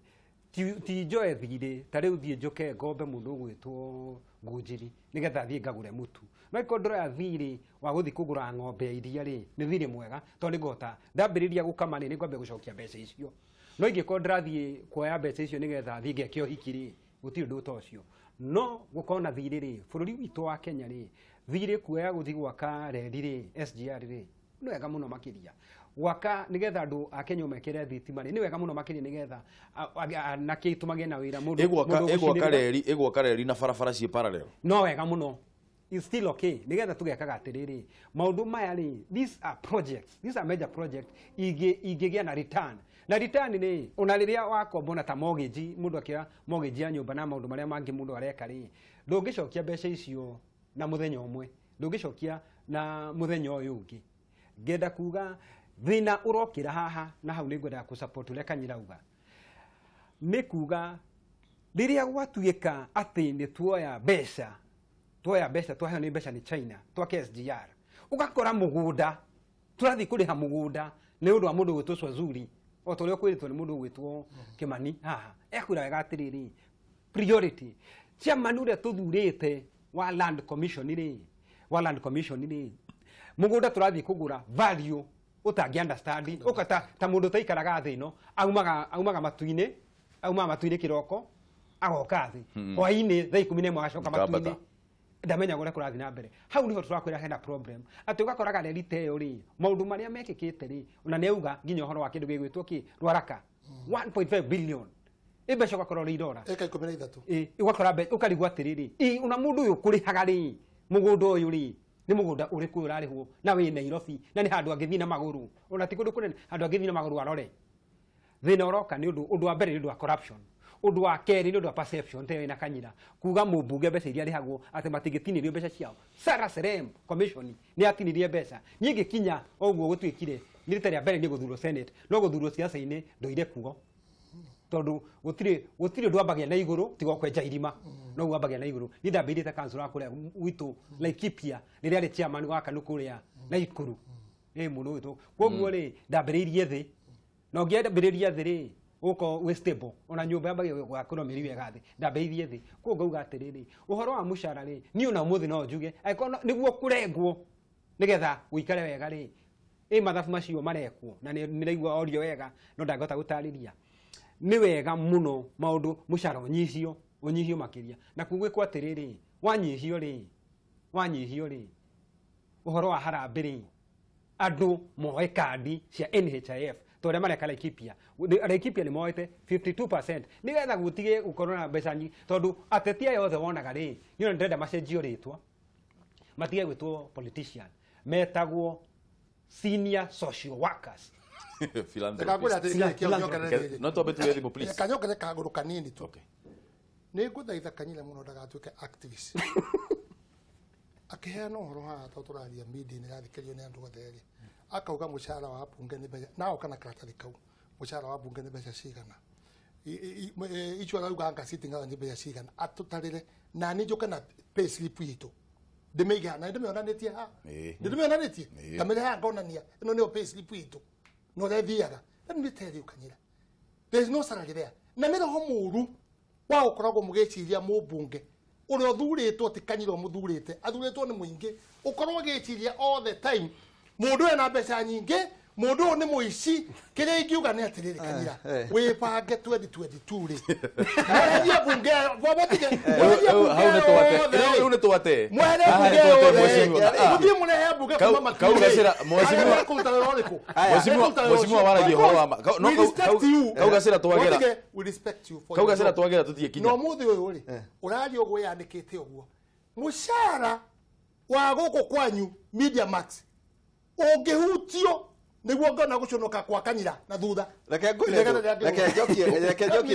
ti njoe thirĩ ta rĩu thiĩ njũke ngombe mũndũ ũgwĩtwo Ngũnjiri nĩgetha thiĩ ngagũre mũtu. No ĩkorwo ndĩroya thirĩ wa gũthiĩ kũgũra ng'ombe ya iria rĩ, nĩ thirĩ mwega tondũ nĩngũhota ndambĩrĩria gũkama rĩ, nĩngwambia gũcokia mbeca icio. No ingĩkorwo ndĩrathiĩ kuoya mbeca icio nĩgetha thiĩ ngeke ũhiki rĩ, gũtirĩ ũndũ ta ũcio. No gũkorwo na thirĩ rĩ, bũrũri witũ wa Kenya rĩ, thirĩ kuoya gũthiĩ gwaka reri rĩ, SGR rĩ, nĩ wega mũno makĩria. Gwaka nĩgetha andũ a Kenya mekĩre thitima rĩ, nĩ wega mũno makĩria nĩgetha anake aitũ magĩe na wĩra. Mũndũ ĩgwaka reri na barabara ciĩ parallel. No wega mũno. is still okay nigetha tugekaga atiriri maundu maya ri, these are projects, these are major projects ingĩgĩa na return, na return ni ona rĩrĩa wakombona ta mortgage, mũndũ akĩoya mortgage ya nyũmba na maũndũ marĩa mangĩ mũndũ areka rĩ, ndũngĩcokia mbeca icio na mũthenya ũmwe, ndũngĩcokia na mũthenya ũyũ ũngĩ. Ngenda kuga thĩna ũrokĩra haha na hau nĩngwendaga kũ support ũrĩa Kanyira uga, nĩ kuga rĩrĩa gwatuĩka atĩ nĩ tuoya mbeca, twaheo nĩ mbeca nĩ China twake SGR, ũgakora mũgũnda tũrathiĩ kũrĩha mũgũnda nĩ ũndũ wa mũndũ ũgwĩtwo Swazuri, o ta ũrĩa ũkwĩrĩtwo nĩ mũndũ ũgwĩtwo Kimani haha ekwĩra wega atĩrĩrĩ, priority chairman ũrĩa tũthurĩte wa land commission rĩ, mũgũnda tũrathiĩ kũgũra value ũtangĩ understand, ũka ta mũndũ ũtaikaraga thĩ ĩno, aumaga matu-inĩ, aumaga matu-inĩ kĩroko agoka thĩ hwaĩ-inĩ thaa 11 agacoka matu-inĩ, ndamenyaga ũrĩa kũrathiĩ na mbere. Hau nĩho tũrakwĩra hena problem, atĩ ũgakoraga rerite ĩyo rĩ, maũndũ marĩa mekĩkĩte rĩ, ona nĩ auga nginya ũhoro wa kĩndũ gĩgwĩtwo kĩ Rwaraka 1.5 billion ĩ mbeca ũgakora ũrĩa irora eka 13, ũgakora ũkarigwo atĩrĩrĩ, ona mũndũ ũyũ ũkũrĩhaga rĩ mũgũnda ũyũ rĩ nĩ mũgũnda ũrĩkũ ũrarĩhwo na wĩ Nairobi, na nĩ handũ angĩthiĩ na magũrũ, ona ti kũndũ kũnene, handũ angĩthiĩ na magũrũ arore. Thĩna ũroka nĩ ũndũ wa mbere nĩ ũndũ wa corruption, ũndũ wa kerĩ nĩ ũndũ wa perception te na Kanyira kuga mũmbunge mbeca iria arĩhagwo atĩ matingĩtinĩrio mbeca ciao. Sarah Serem commission nĩ atinirie mbeca niĩ ngĩkinya ũguo gũtuĩkire nĩ rita rĩa mbere nĩ gũthurwo senate, no gũthurwo siasa-inĩ ndoire kuo tondũ gũtirĩ ũndũ wambagia na igũrũ tiga kwenja irima, no wambagia na igũrũ. Niĩ ndambĩrĩrie ta councillor kũrĩa gwitũ Laikipia rĩrĩa arĩ chairman wa KANU kũrĩa Naikuru, ĩ mũndũ witũ, koguo rĩ ndambĩrĩirie thĩ, na ũngĩambĩrĩria thĩ rĩ ũkorwo wĩ stable, ona nyũmba yambagia gwakũrwo mĩri wega thĩ, ndambĩrĩirie thĩ. Koguo ngauga atĩrĩrĩ, ũhoro wa mũcara rĩ, niĩ ona ũmũthĩ no njuge angĩkorwo nĩguo kũrengwo nĩgetha gũikare wega rĩ, ĩ mathabu macio marekwo na nĩ ndĩraigua orio wega no ndangĩhota gũtarĩria, nĩ wega mũno maũndũ mũcara ũnyihio makĩria, na kugwĩkwo atĩrĩrĩ, wanyihio rĩ ũhoro wa harambĩ rĩ, andũ moe kandi cia NHIF ta ũrĩa mareka Laikipia. Laikipia nĩ moete 52% nĩgetha gũtige gũkorwo na mbeca nyingĩ, tondũ ateti aya othe wonaga rĩ, niĩ ona ndĩrenda macenjio rĩtwa, matige gwĩtwo politician, metagwo senior social workers. No twambe tuye thimũ please. Kanyongere kagũrũ kanini tu. Nĩ ngũthaitha Kanyira mũno ndagatuĩke activist. Akĩheana ũhoro haha tondũ tũraria media-inĩ ĩrathikĩrĩrio nĩ andũ othe rĩ, akauga mũcara wa bunge nĩ mbeca, na oka na karatathi kau, mũcara wa bunge nĩ mbeca cigana, icio arauga anga sitting nĩ mbeca cigana, atũtarĩre na niĩ njũke na pay slip itũ ndĩmĩige haha, na ndĩmĩonanĩtie haha, ndĩmĩonanĩtie ngamĩrehe haha ngonania ĩno nĩyo pay slip itũ no ũrĩa Let me tell you Kanyira, there is no salary there. Na nĩ roho mũru wa gũkoragwo mũgĩciria mũmbunge ũrĩa ũthurĩtwo ti Kanyira ũmũthurĩte, athurĩtwo nĩ mũingĩ, ũkorwo ũgĩciria all the time mũndũ ena mbeca nyingĩ, mũndũ ũyũ nĩ mũici. Kĩrĩa ingiuga nĩ atĩrĩrĩ Kanyira, wĩbange 2022 rĩ, mweherie bunge mũtige, rĩu nĩ twate, mweherie bunge yothe, mũthiĩ mũrehe bunge kuma matu-inĩ. Mheshimiwa waragia ũhoro wa Kaugacĩra twagera, we respect you for Kaugacĩra twagera tũthiĩ kinya. No mũthĩ ũyũ rĩ, ũraria ũguo wĩyandĩkĩte ũguo, mũcara wa gũkũ kwanyu Media Max ũngĩhutio nĩguo ngona gũconoka kwa Kanyira na thutha. Reke njokie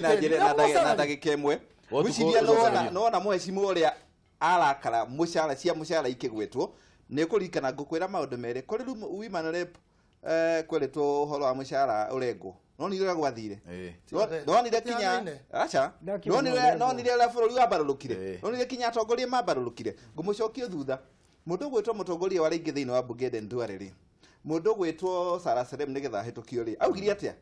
na njĩra na ndagĩka ĩmwe. Ngwĩciria nĩwona mũhecimiwa ũrĩa arakara mũcara cia mũcara ikĩgwetwo, nĩ kũririkana ngũkwĩra maũndũ merĩ. Kũrĩ women rep kweretwo ũhoro wa mũcara ũrengwo, nonire ũrĩa gwathire, nonire kinya aca, nonire ũrĩa bũrũri wambarũrũkire, nonire kinya atongoria mambarũrũkire. Ngũmũcokia thutha, mũndũ ũgwĩtwo mũtongoria wa rĩngĩ thĩinĩ wa bunge Eden Duale rĩ, mũndũ ũgwĩtwo Sarah Serem nĩgetha ahĩtũkio rĩ, augire atĩa?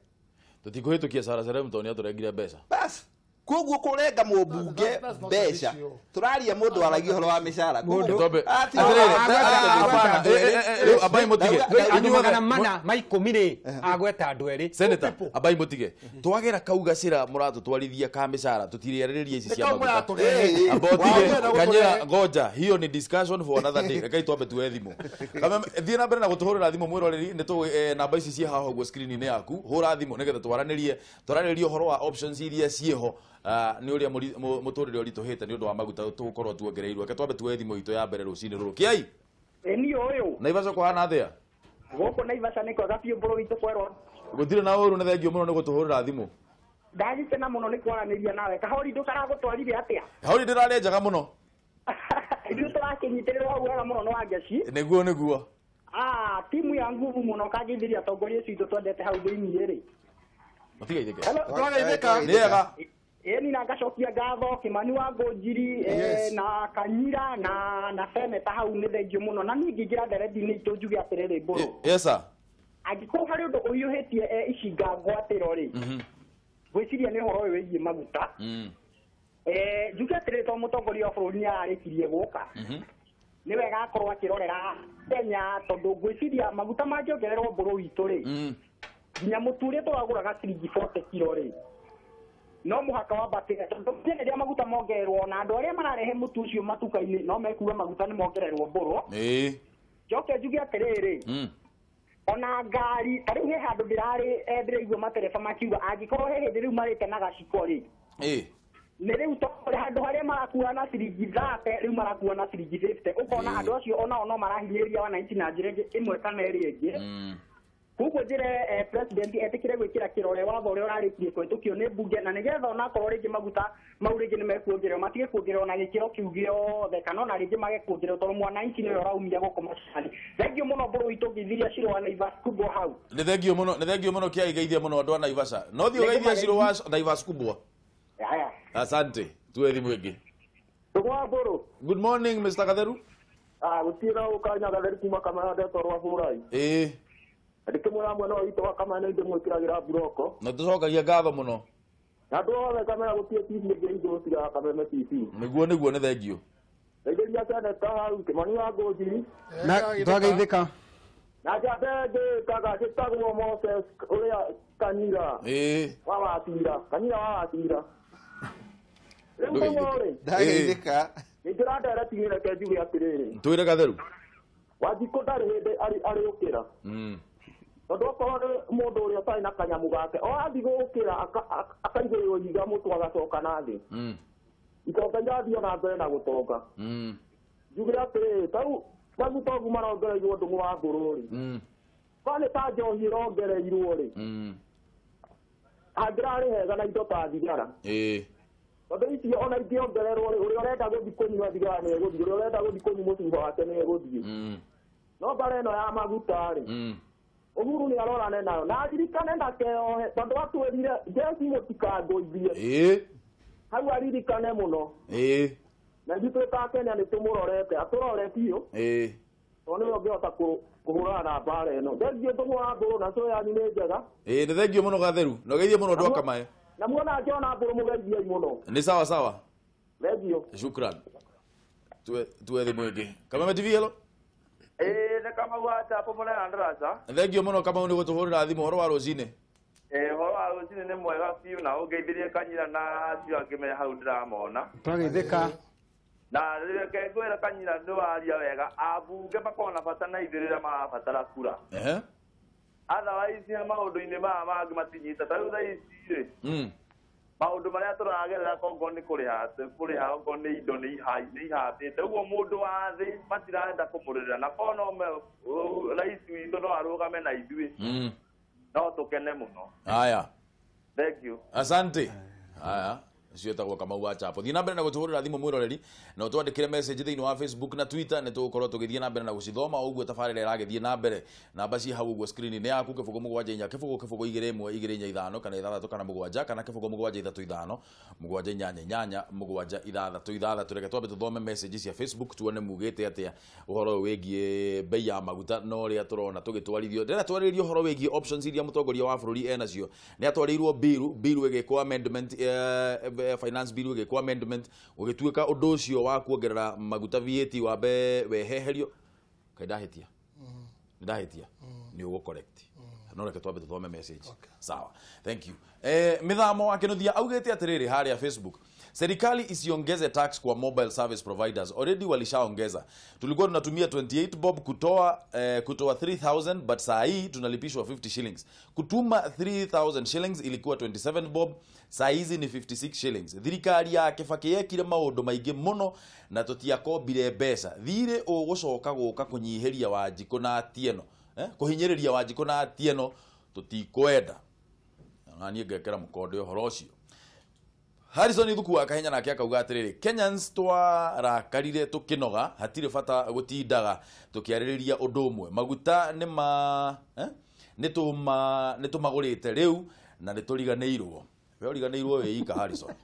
Tũtikũhĩtũkia Sarah Serem tondũ nĩatũrengire mbeca. Bas, koguo kũrenga mũmbunge mbeca, tũraria mũndũ waragia ũhoro wa mĩcara. Ambai mũtige andũ magana mana ma ikũmi rĩ, agweta andũ erĩ. Senator, ambai mũtige twagera Kaugacĩra mũratũtwarithia ka mĩcara, tũtirĩarĩrĩria ici cia maguta. Amba ũtige Kanyira, ngoja, hiyo ni discussion for another day. Rekei twambe tuoe thimũ. Thiĩ na mbere na gũtũhũrĩra thimũ mwĩroreri, nĩ tũĩ namba ici ciĩ haha ũguo screen-inĩ yaku, hũra thimũ nĩgetha twaranĩrie ũhoro wa options iria ciĩho Nĩ ũrĩa mũtũrĩre ũritũhĩte nĩ ũndũ wa maguta tũgũkorwo tuongereirwo. Reke twambe tuoe thimũ itũ ya mbere rũcinĩ rũrũ. Kĩai? Ĩ niĩ ũyũ. Naivasha kũhana atĩa? Gũkũ Naivasha nĩ kwega biũ mbũrũ witũ kwerwo. Gũtirĩ na ũru, nĩ thengio mũno nĩ gũtũhũrĩra thimũ. Ndagĩkena mũno nĩ kwaranĩria nawe. Kahori ndũkaragũtwarire atĩa? Hori ndĩrarĩ njega mũno. Ithuĩ tũrakĩnyitĩrĩrwo hau wega mũno nĩ Wangeci. Nĩguo nĩguo. Timu ya nguvu mũno kangĩithiria atongoria acio itũ twendete hau thĩiniĩ rĩ. Matigeithĩke. Twageithĩka. Nĩ ega. Ĩni na ngacokia ngatho Kimani wa Ngũnjiri na Kanyira na seneta hau nĩ thengio mũno. Na niĩ ngĩingĩra ndereti-inĩ itũ njuge atĩrĩrĩ mbũrũ. Yes sir. Angĩkorwo harĩ ũndũ ũhiũhĩtie icinga ngwatĩro rĩ, ngwĩciria nĩ ũhoro ũyũ wĩgiĩ maguta. Njuge atĩrĩrĩ, tondũ mũtongoria wa bũrũri nĩ ararĩkirie gũka, nĩ wega akorwo akĩrorera Kenya, tondũ ngwĩciria maguta mangĩongererwo mbũrũ witũ rĩ, nginya mũtu ũrĩa tũragũraga ciringi 40 kiro rĩ, no mũhaka wambatĩre, tondũ rĩrĩa maguta mongererwo na andũ arĩa mararehe mũtu ũcio matuka-inĩ no mekuga maguta nĩ mongererwo mbũrũ. Njoke njuge atĩrĩrĩ, ona ngari ta rĩu he handũ ndĩrarĩ ndĩraigua matereba makiuga angĩkorwo he hĩndĩ rĩu marĩte na gaciko rĩ, nĩ rĩu tondũ handũ harĩa marakua na ciringi 30 rĩu marakua na ciringi 50, ũkona andũ acio onao no marahinyĩrĩria wananchi na njĩra ĩmwe kana ĩrĩa ĩngĩ. Koguo njĩre president etĩkĩre gwĩkĩra kĩrore watho ũrĩa ũrarĩkirie kũhĩtũkio nĩ mbunge, na nĩgetha onakorwo rĩngĩ maguta mau rĩngĩ nĩmekuongererwo, matige kuongererwo na gĩkĩro kĩu gĩothe, kana ona rĩngĩ mage kuongererwo, tondũ mwananchi nĩwe ũraumia gũkũ macani. Thengio mũno mbũrũ witũ ngĩithiria Shiro wa Naivas kubwa hau. Nĩ thengio mũno, nĩ thengio mũno Kĩai, geithia mũno andũ a Naivasha. No thiĩ ũgeithie Shiro wa Naivas kubwa. Haya. Asante. Tuwe thimũ ĩngĩ. Ndũgwa mbũrũ. Good morning Mr. Gatheru. Gũtirĩ na ũkanya Gatheru kuma Kamara ndetwo rwa Bũrai. Ndĩkĩmwĩra mwena ũyũ witũ wa Kamara nĩ ndĩmwĩkĩragĩra mburoko. Na tũcokagia ngatho mũno. Na andũ othe Kamara gũtirĩ TV ĩngĩ igũrũ tiga Kameme TV. Nĩguo nĩguo, nĩ thengio. Ndeithĩria seneta hau Kimani wa Ngũnjiri. Na twageithĩka. Na njambe ngĩtaga gĩtagwo Moses ũrĩa Kanyira. Wa Watira. Kanyira wa Watira. Rĩu rĩ. Ndageithĩka. Nĩngĩra ndereti reke njuge atĩrĩrĩ. Twĩre Gatheru. Wanjikũ ndarĩ hĩndĩ arĩũkĩra. Tondũ okorwo nĩ mũndũ ũrĩa ũtarĩ na kanyamũ gake, o athiĩ gũũkĩra akaigĩrĩrwo ihiga mũtwe agacoka na thĩ. Itonga irathiĩ ona mbere na gũtonga. Njuge atĩrĩrĩ, ta rĩu maguta ũguo marongereirwo ndũng'ũ wa ngũrũ rĩ, korwo nĩ ta njohi ĩrongereirwo rĩ, angĩrarĩ hega na indo ta thigara. Tondũ icio ona ingĩongererwo rĩ, ũrĩa ũrenda gũthiĩ kũnyua thigara nĩ egũthiĩ, ũrĩa ũrenda gũthiĩ kũnyua mũcuba wake nĩ egũthiĩ. No mbara ĩno ya maguta rĩ, Uhuru nĩ arorane nayo na aririkane ndakeohe, tondũ atwĩrire jeshi mũtikangũithie. Hau aririkane mũno. Na ithuĩ twĩ ta Kenya nĩ tũmũrorete, atũrore biũ. Tondũ nĩwe ũngĩhota kũhũrana na mbara ĩno. Thengio ndũng'ũ wa mbũrũ, na cũĩ yanyu nĩ njega. Nĩ thengio mũno Gatheru, na ũgeithie mũno andũ a Kamae. Na muona ngĩona mbũrũ mũgeithiei mũno. Nĩ sawa sawa. Thengio. Shukran. Tuwe thimũ ĩngĩ. Kameme TV, hello. Nĩ Kamau wa Chapo mũnene Ndaraca. Thengio mũno Kamau nĩ gũtũhũrĩra thimũ ũhoro wa rũcinĩ. Ũhoro wa rũcinĩ nĩ mwega biũ, na ũngeithirie Kanyira na acio angĩ me hau ndĩramona. Twageithĩka. Na reke ngwĩre Kanyira nĩ waria wega, ambunge makoragwo na bata na ithuĩ rĩrĩa marabatara kura. Otherwise maũndũ-inĩ maya mangĩ matinyita. Ta rĩu thaa ici rĩ, maũndũ marĩa tũragerera kongo nĩ kũrĩha okorwo nĩ indo nĩ ihatĩte. Ũguo mũndũ wa thĩ matirenda kũmũrĩrĩra, na korwo no rais witũ no arũgame na ithuĩ, no tũkene mũno. Haya. Thank you. Asante. Haya. Ũcio wĩtagwo Kamau wa Chapo. Thiĩ na mbere na gũtũhũrĩra thimũ mwĩroreri, na ũtwandĩkĩre message thĩinĩ wa Facebook na Twitter, nĩ tũgũkorwo tũgĩthiĩ na mbere na gũcithoma o ũguo tabarĩra ĩragĩthiĩ na mbere. Namba ciĩ hau ũguo screen-inĩ yaku, 0 7 4 0 0 2 1 2 4 5 kana 6 kana 7 kana 0 7 3 5 7 8 8 7 6 6. Reke twambe tũthome message cia Facebook tuone mugĩte atĩa ũhoro ũyũ wĩgiĩ bei ya maguta na ũrĩa tũrona tũgĩtwarithio. Ndĩrenda twarĩrĩrie ũhoro wĩgiĩ options iria mũtongoria wa bũrũri enacio. Nĩ atwarĩirwo bill ĩgĩkwo amendment, finance bill ĩgĩkwo amendment, ũgĩtuĩka ũndũ ũcio wa kuongerera maguta VAT wambe weheherio. Kaĩ ndahĩtia? Nĩ ndahĩtia? Nĩ ũgũ correct. No reke twambe tũthome message. Sawa, thank you. Mithamo akinuthia augite atiriri haria Facebook, serikali isiongeze tax kwa mobile service providers, already walishaongeza. Tulikuwa tunatumia 28 bob kutoa 3000, but saa hii tunalipishwa 50 shillings. Kutuma 3000 shillings ilikuwa 27 bob, saa hizi ni 56 shillings. Thirikari ya Kibaki yekire maundu maingi muno na tutiakombire mbeca. Thire ugucoka guka kunyihiria Wanjikũ na Atieno, kuhinyiriria Wanjikũ na Atieno tutikwenda. Na niĩ ngekera mũkonde ũhoro ũcio. Harrison Ithuku wa Kahenya nake akauga atiriri, Kenyans twarakarire tukinoga, hatirĩ bata gũtindaga tũkĩarĩrĩria ũndũ ũmwe. Maguta nĩ ma nĩ tũmagũrĩte rĩu na nĩ tũriganĩirwo. We ũriganĩirwo wĩ ika Harrison.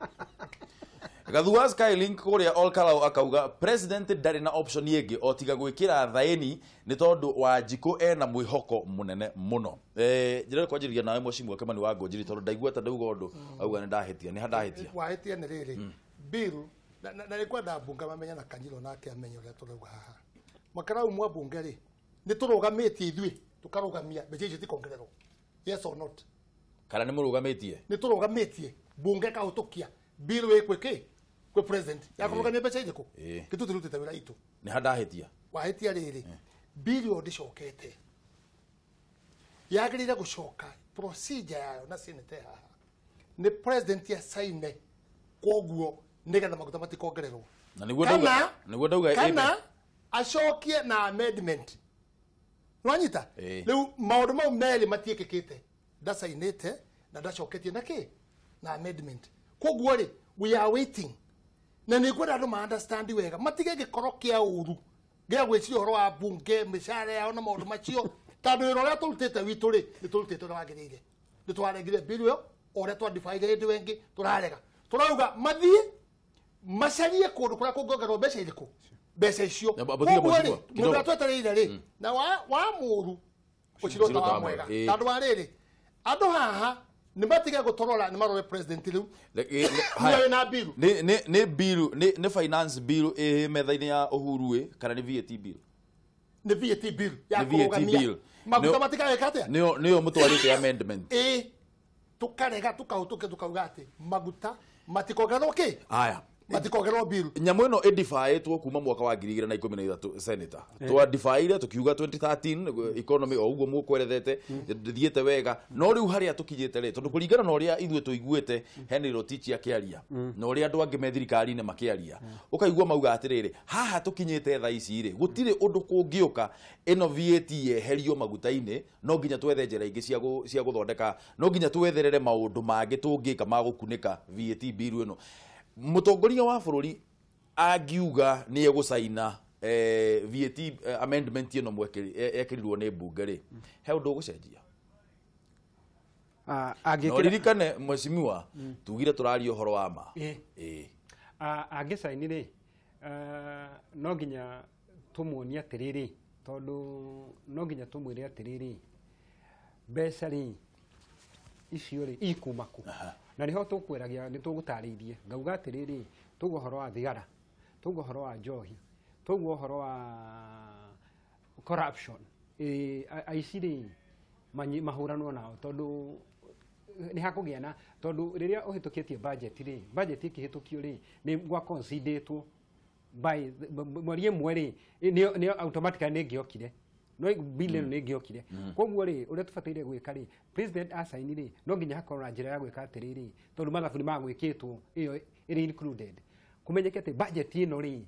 Gathua Skylink kũrĩa Olkalau akauga president ndarĩ na option ĩngĩ o tiga gwĩkĩra thaĩni nĩ tondũ Wanjikũ ena mwĩhoko mũnene mũno. Njĩra kwanjĩrĩria nawe Mheshimiwa Kimani wa Ngũnjiri tondũ ndaigua ta ndauga ũndũ auga nĩ ndahĩtia, nĩ ha ndahĩtia. Wahĩtia nĩ rĩrĩ bill na nĩ kwenda mbunge mamenya na Kanyiro nake amenye ũrĩa tũrauga haha. Makarau mwa mbunge rĩ nĩ tũrũgamĩtie ithuĩ tũkarũgamia mbeca icio tikongererwo. Yes or not? Kana nĩ mũrũgamĩtie? Nĩ tũrũgamĩtie mbunge kahũtũkia bill wĩkwe kĩ kwe president yakurugamia mbeca irĩkũ gĩtũtirutĩte wĩra itũ. Nĩ ha ndahĩtia? Wahĩtia rĩrĩ bill ĩyo ndĩcokete, yagĩrĩire gũcoka procedure yayo na senate haha nĩ president acaine, koguo nĩgetha maguta matikongererwo. Na nĩguo ndauga, nĩguo ndauga kana acokie na amendment. Nĩwanyita? Rĩu maũndũ mau merĩ matiĩkĩkĩte, ndacainĩte na ndacoketie na kĩ na amendment. Koguo rĩ we are waiting na nĩ ngwenda andũ ma understand wega matige gĩkoro kĩa ũru gĩa gwĩciria ũhoro wa bunge mĩcara yao na maũndũ macio, tondũ wĩra ũrĩa tũrutĩte witũ rĩ nĩ tũrutĩte ũrĩa wagĩrĩire. Nĩ twarengire bill ĩyo o ũrĩa twandibaire hĩndĩ ĩyo ĩngĩ tũrarega, tũrauga mathiĩ macarie kũndũ kũrĩa kũngĩongererwo mbeca irĩkũ, mbeca icio. Koguo rĩ mũndũ ũrĩa twetereire rĩ na wa mũũru ũcirwo ta wa mwega, tondũ wa rĩrĩ andũ haha nĩ matige gũtũrora, nĩ marore president rĩu na bill nĩ bill nĩ finance bill ĩ metha-inĩ ya Uhuru ĩ kana nĩ VAT bill? Nĩ VAT bill ya kũrũgamia maguta matikageka atĩa, nĩyo mũtwarĩte amendment. Ĩ tũkarega tũkahũtũkia tũkauga atĩ maguta matikongererwo kĩ, haya matikongererwo bill. Nyamũ ĩno ĩdifaĩtwo kuma mwaka wa 2013 senator, twadifaire tukiuga 2013 economy o ũguo mũkwerethete ndĩthiĩte wega, no rĩu harĩa tũkinyĩte rĩ tondũ kũringana na ũrĩa ithuĩ tũiguĩte Henry Rotich akĩaria na ũrĩa andũ angĩ me thirikari-inĩ makĩaria, ũkaigua mauga atĩrĩrĩ haha tũkinyĩte thaa ici rĩ gũtirĩ ũndũ kũngĩũka ĩno VAT yeherio maguta-inĩ, no nginya twethe njĩra ingĩ cia gũthondeka, no nginya twetherere maũndũ mangĩ tũngĩka ma gũkunĩka VAT bill ĩno. Mũtongoria wa bũrũri angiuga nĩ egũcaina VAT amendment ĩno ekĩrirwo nĩ mbunge rĩ, he ũndũ ũgũcenjia? No ririkane mheshimiwa tugire tũraria ũhoro wa ma. Angĩcaini rĩ no nginya tũmuonie atĩrĩrĩ, tondũ no nginya tũmwĩre atĩrĩrĩ mbeca rĩ icio rĩ ikuma kũ, na niho tũkwĩragia nĩ tũgũtarĩirie ngauga atĩrĩrĩ tũgwo ũhoro wa thigara, tũgwo ũhoro wa njohi, tũgwo ũhoro wa corruption, aici rĩ mahũranwo nao tondũ nĩ hakũgĩa na, tondũ rĩrĩa ũhĩtũkĩtie budget rĩ, budget ĩkĩhĩtũkio rĩ nĩ gwa considerĩtwo by mweri ĩmwe rĩ nĩ automatically nĩ ĩngĩokire, no bill ĩno nĩ ĩngĩokire. Koguo rĩ ũrĩa tũbataire gwĩka rĩ president acaini rĩ no nginya hakorwo na njĩra ya gwĩka atĩrĩrĩ, tondũ mathabu nĩ magwĩkĩtwo ĩyo ĩrĩ included, kũmenyeke atĩ budget ĩno rĩ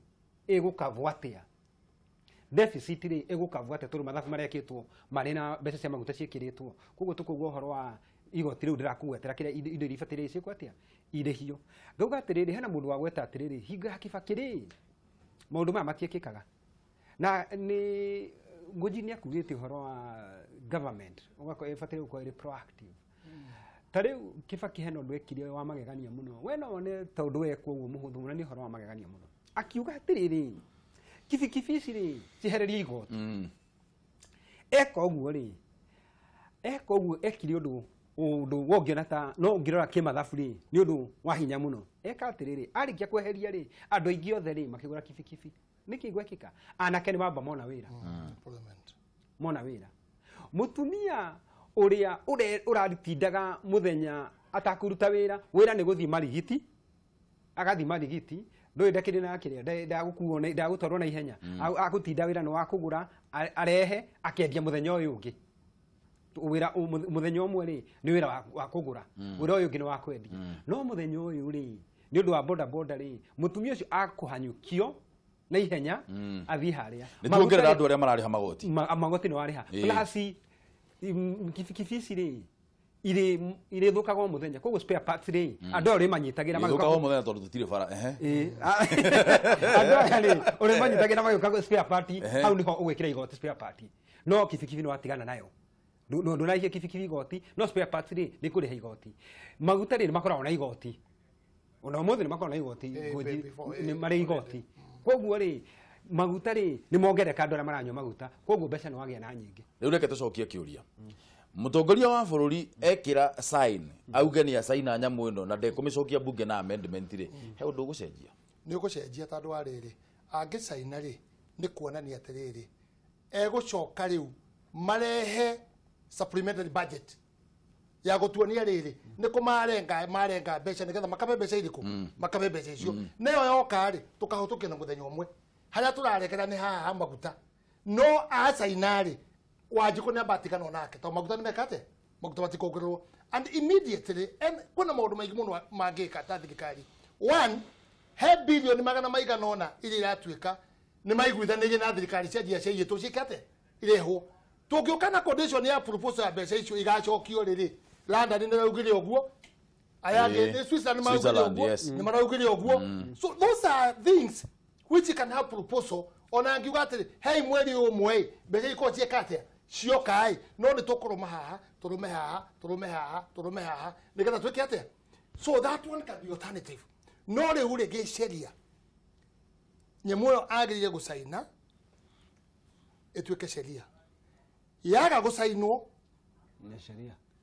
ĩgũkavwo atĩa, deficit rĩ ĩgũkavwo atĩa, tondũ mathabu marekĩtwo marĩ na mbeca cia maguta ciĩkĩrĩtwo. Koguo tũkauga ũhoro wa igoti rĩu ndĩrakũgwetera kĩrĩa indo iria ibataire ciĩkwo atĩa irĩhio. Ngauga atĩrĩrĩ hena mũndũ wagweta atĩrĩrĩ hingo ya Kibaki rĩ maũndũ maya matiĩkĩkaga, na nĩ Ngũnji nĩ akugĩte ũhoro wa government ũgakorwo ĩbataire gũkorwo ĩrĩ proactive. Ta rĩu Kibaki hena ũndũ ekire wa magegania mũno, we no wone ta ũndũ wekwo ũguo mũhũthũ mũno, nĩ ũhoro wa magegania mũno. Akiuga atĩrĩrĩ kibikibi ici rĩ ciehererie igoti. Eka ũguo rĩ, eka ũguo ekire ũndũ wongiona ta no ũngĩrora kĩmathabu rĩ nĩ ũndũ wa hinya mũno. Eka atĩrĩrĩ arĩkia kweheria rĩ andũ aingĩ othe rĩ makĩgũra kibikibi. Nĩkĩ gwekĩka? Anake nĩ mamba mona wĩra, mona wĩra. Mũtumia Ũrĩa ũratindaga mũthenya atakũruta wĩra, wĩra nĩ gũthiĩ marigiti, agathiĩ marigiti, ndũĩ ndakĩrĩ na kĩrĩa, ndagũkuo ndagũtwarwo na ihenya. Agũtinda wĩra nĩ wa kũgũra, arehe, akendia mũthenya ũyũ ũngĩ. Wĩra mũthenya ũmwe rĩ, nĩ wĩra wa kũgũra, wĩra ũyũ ũngĩ nĩ wa kwendia. No mũthenya ũyũ rĩ, nĩ ũndũ wa boda boda rĩ, mũtumia ũcio akũhanyũkio na ihenya athiĩ harĩa. Nĩ tuongerera andũ arĩa mararĩha magoti. Magoti nĩ warĩha. Plus kibikibi ici rĩ, irĩthũkaga o mũthenya, koguo spare parts rĩ, andũ aya ũrĩmanyitagĩra magĩũka o mũthenya tondũ tũtirĩ bara. Andũ aya rĩ, ũrĩmanyitagĩra magĩũka spare part, hau nĩho ũgwĩkĩra igoti spare part. No kibikibi nĩ watigana nayo. Ndũnarĩhia kibikibi igoti, no spare parts rĩ, nĩ kũrĩha igoti. Maguta rĩ, nĩ makoragwo na igoti. Ona ũmũthĩ nĩ makoragwo na igoti, nĩ marĩ igoti. Koguo rĩ, maguta rĩ, nĩ mongereka andũ arĩa maranyua maguta, koguo mbeca nĩ wagĩa na nyingĩ. Rĩu reke tũcokie kĩũria. Mũtongoria wa bũrũri ekĩra sign, auge nĩ acaina nyamũ ĩno na ndekũmĩcokia bunge na amendment rĩ, he ũndũ ũgũcenjia? Nĩ ũgũcenjia tondũ wa rĩrĩ, angĩcaina rĩ, nĩ kuonania atĩrĩrĩ, egũcoka rĩu marehe supplementary budget ya gũtuonia rĩrĩ, nĩ kũ marenga mbeca nĩgetha makabe mbeca irĩkũ, makabe mbeca icio. Nayo yoka rĩ, tũkahũtũkia na mũthenya ũmwe. Harĩa tũrarekera nĩ haha ha maguta. No acaina rĩ, Wanjikũ nĩ ambatigana nake tondũ maguta nĩ meka atĩa? Maguta matikuongererwo. And immediately, kwĩna maũndũ maingĩ mũno mangĩka ta thirikari. One, he bilioni magana maigana ũna iria iratuĩka nĩ maiguithanĩirie na thirikari cia njia ciaiyĩtwo ciĩke atĩa? Irehwo. Tũngĩũka na condition ya proposal ya mbeca icio igacokio rĩrĩ, London nĩ raugire ũguo, aya angĩ nĩ Switzerland nĩ maraugire ũguo, nĩ maraugire ũguo. So those are things which you can have proposal. Ona angiuga atĩrĩ, hei mweri ũmwe mbeca ikorwo ciĩka atĩa? Cioka ĩ, no nĩ tũkũrũma haha, tũrũme haha, tũrũme haha, tũrũme haha, nĩgetha twĩke atĩa? So that one can be alternative. No rĩu rĩ, gĩceria nyamũ ĩyo agĩrĩire gũcaina ĩtuĩke sheria. Yaga gũcainwo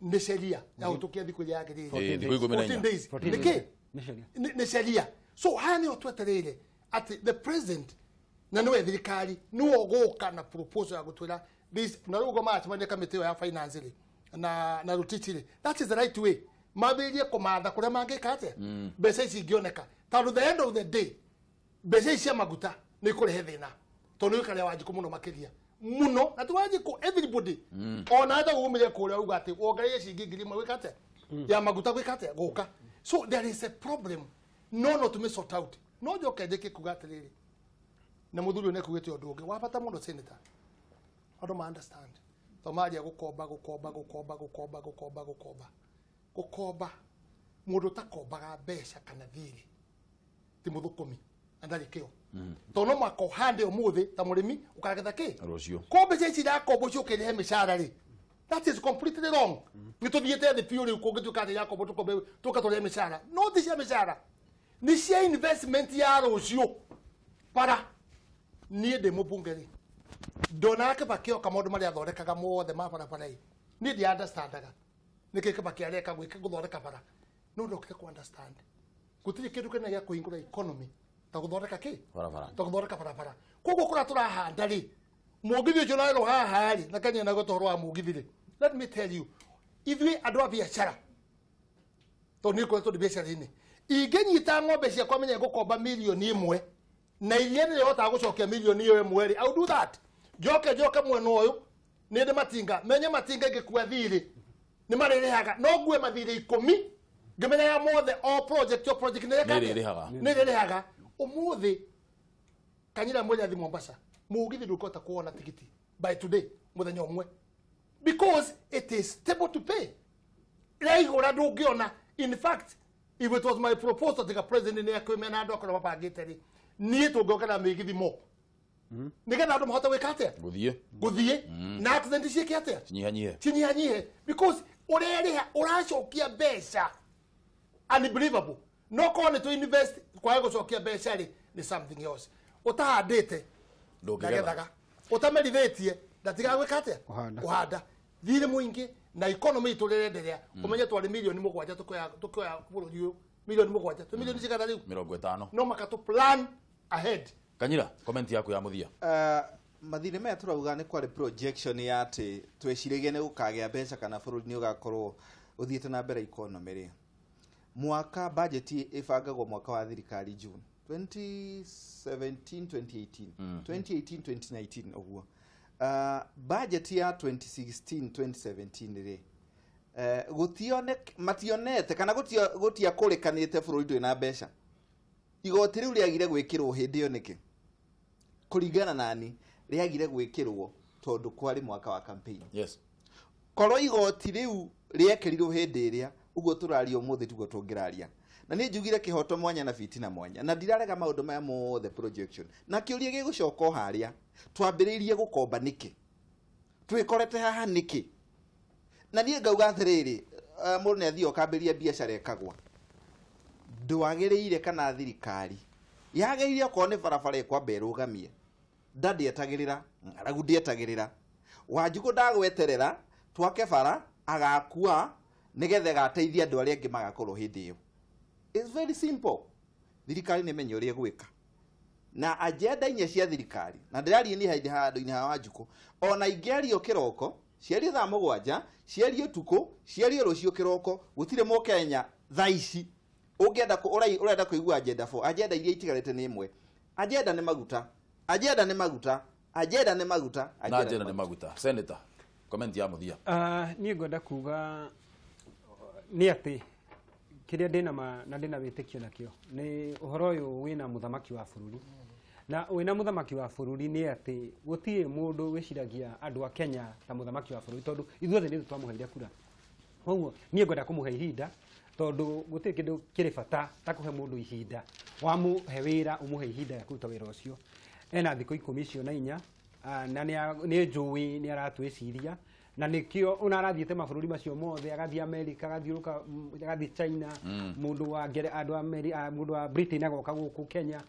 nĩ sheria ya gũtũkia thikũ iria yagĩrĩire. 14 days. Nĩkĩ? Nĩ sheria. So haya nĩho twetereire atĩ the president na nĩwe thirikari nĩwe ũgũka na proposal ya gũtwĩra this, na rĩu ũguo maracemania kamĩtĩ ĩyo ya finance rĩ na Rotich rĩ, that is the right way. Mambĩrĩrie kũmatha kũrĩa mangĩka atĩa mbeca ici ingĩoneka, tondũ the end of the day mbeca ici cia maguta nĩ ikũrehe thĩna, tondũ nĩ ũikarĩa Wanjikũ mũno makĩria mũno, na ti Wanjikũ everybody. Ona ata gũgũmĩria kũrĩa uga atĩ wongereire ciringi 1000 gwĩka atĩa ya maguta gwĩka atĩa gũka. So there is a problem, no tũmĩ sort out. No njoke njĩke kuga atĩrĩrĩ, na mũthuri ũyũ nĩekugĩte ũndũ ũngĩ wa bata mũno, senator. Andũ ma understand. To maria gũkomba gũkomba gũkomba gũkomba gũkomba gũkomba gũkomba, mũndũ ũtakombaga mbeca kana thirĩ ti mũthũkũmi na ndarĩ kĩo. Tondũ no mũhaka ũhande ũmũthĩ ta mũrĩmi ũkagetha kĩ? Rũciũ. Ko mbeca ici irakombwo ciũke mĩcara rĩ, that is completely wrong. Nĩ tũthiĩte thĩ biũ rĩu kũngĩtuĩka atĩ irakombwo tũkombe tũka tũrĩhe mĩcara. No ti cia mĩcara, nĩ cia investment ya rũciũ. Para niĩ ndĩ mũmbunge rĩ, ndonaga Kibaki oka maũndũ marĩa athondekaga mothe ma barabara ĩ, niĩ ndi understandaga nĩkĩ Kibaki areka gwĩka gũthondeka bara, no ndokire ku understand gũtirĩ kĩndũ kĩnene gĩa kũhingũra economy ta gũthondeka kĩ? Barabara. Ta gũthondeka barabara. Koguo kũrĩa tũrahanda rĩ, mũgithi ũcio ũrarerwo haha rĩ, na Kenya naguo ũhoro wa mũgithi rĩ, let me tell you, ithuĩ andũ a biacara, tondũ niĩ ngoretwo ndĩ biacara-inĩ, ingĩnyita ng'ombe ciakwa menye ngũkomba milioni 1 na iria nĩrĩhotaga gũcokia milioni ĩyo ĩmwe rĩ, I will do that. Njoke njoke mwena ũyũ nĩ ndĩ matinga, menye matinga ingĩkua thirĩ nĩ marĩrĩhaga, no ngue mathirĩ 10 ngĩmenyaga mothe o project o project nĩ rĩrĩhaga. Ũmũthĩ Kanyira mwene athi Mombasa, mũgithi ndũkũhota kuona tigiti by today mũthenya ũmwe, because it is stable to pay. Iraihũra ndũngĩona. In fact, if it was my proposal tiga president nĩ akwĩmena andũ akorwo mabangĩte rĩ, niĩ tũngĩongerera mĩgithi mo nĩgetha andũ mahote gwĩka atĩa? Gũthiĩ na accident ciĩke atĩa? Cinyihanyihe, because ũrerĩha ũracokia mbeca unbelievable. No korwo nĩ tũ invest kwaga gũcokia mbeca rĩ, nĩ something else. Ũtahandĩte ndagethaga, ũtamerithĩtie ndatigaga gwĩka atĩa? Kũhanda. Thirĩ mũingĩ na economy itũ rĩrenderea. Ũmenye twarĩ milioni 7 tũkĩoya bũrũri ũyũ, milioni 7, twĩ milioni cigana rĩu? 50. No maka tũ plan ahead. Kanyira, comment yaku ya mũthia. Mathirĩ maya tũrauga nĩ kwarĩ projection ya atĩ tweciragia nĩ gũkagĩa mbeca kana bũrũri nĩ ũgakorwo ũthiĩte na mbere economy rĩ. Mwaka budget ĩbangagwo mwaka wa thirikari June 2017 2018 2018 2019 ũguo. Budget ya 2016 2017 rĩ, mationete kana gũtiakũrĩkanĩte bũrũri ndũrĩ na mbeca. Igoti rĩu rĩagire gwĩkĩrwo hĩndĩ ĩyo nĩkĩ? Kũringana nani rĩagire gwĩkĩrwo tondũ kwarĩ mwaka wa campaign. Yes. Korwo igoti rĩu rĩekĩrirwo hĩndĩ ĩrĩa ũguo tũraria ũmũthĩ tiguo tũngĩraria. Na niĩ njugire kĩhoto mwanya na fitina mwanya na ndirarega maũndũ maya mothe projection. Na kĩũria gĩgũcoka o harĩa twambĩrĩirie gũkomba nĩkĩ? Twĩkorete haha nĩkĩ? Na niĩ ngauga atĩrĩrĩ, mũndũ nĩ athiĩ ũkambĩrĩria biacara ĩkagwa. Ndwagĩrĩire kana thirikari yagĩrĩire okorwo nĩ barabara ĩkwamba ĩrũgamie. Nda ndĩetagĩrĩra, ng'aragu ndĩetagĩrĩra, Wanjikũ ndagweterera twake bara agakua nĩgetha ĩgateithia andũ arĩa angĩ magakorwo hĩndĩ ĩyo. It's very simple. Thirikari nĩ menye ũrĩa ĩgwĩka na agenda inya cia thirikari na ndĩraria niĩ handũ-inĩ ha Wanjikũ, ona ingĩario kĩroko ciario thaa 7 ciario ũtukũ ciario rũciũ kĩroko, gũtirĩ mũkenya thaa ici ũngĩenda ũrenda kũigua agenda 4. Agenda iria itigarĩte nĩ ĩmwe. Agenda nĩ maguta, agenda nĩ maguta, agenda nĩ maguta, agenda nĩ maguta. Senator, comment ya mũthia. Niĩ ngwenda kuga nĩ atĩ kĩrĩa ndĩna na ndĩna wĩtĩkio nakĩo nĩ ũhoro ũyũ wĩna mũthamaki wa bũrũri. Na wĩna mũthamaki wa bũrũri nĩ atĩ gũtirĩ mũndũ wĩciragia andũ a Kenya ta mũthamaki wa bũrũri tondũ ithuothe nĩ twamũheire kura. Koguo niĩ ngwenda kũmũhe ihinda tondũ gũtirĩ kĩndũ kĩrĩ bata ta kũhe mũndũ ihinda. Wamũhe wĩra ũmũhe ihinda rĩa kũruta wĩra ũcio. Ena thikũ 14 na nĩ njũĩ nĩ aratwĩciria na nĩkĩo ona arathiĩte mabũrũri macio mothe, agathiĩ America, agathiũrũka, agathiĩ China, mũndũ wa andũ a mũndũ wa Britain agoka gũkũ Kenya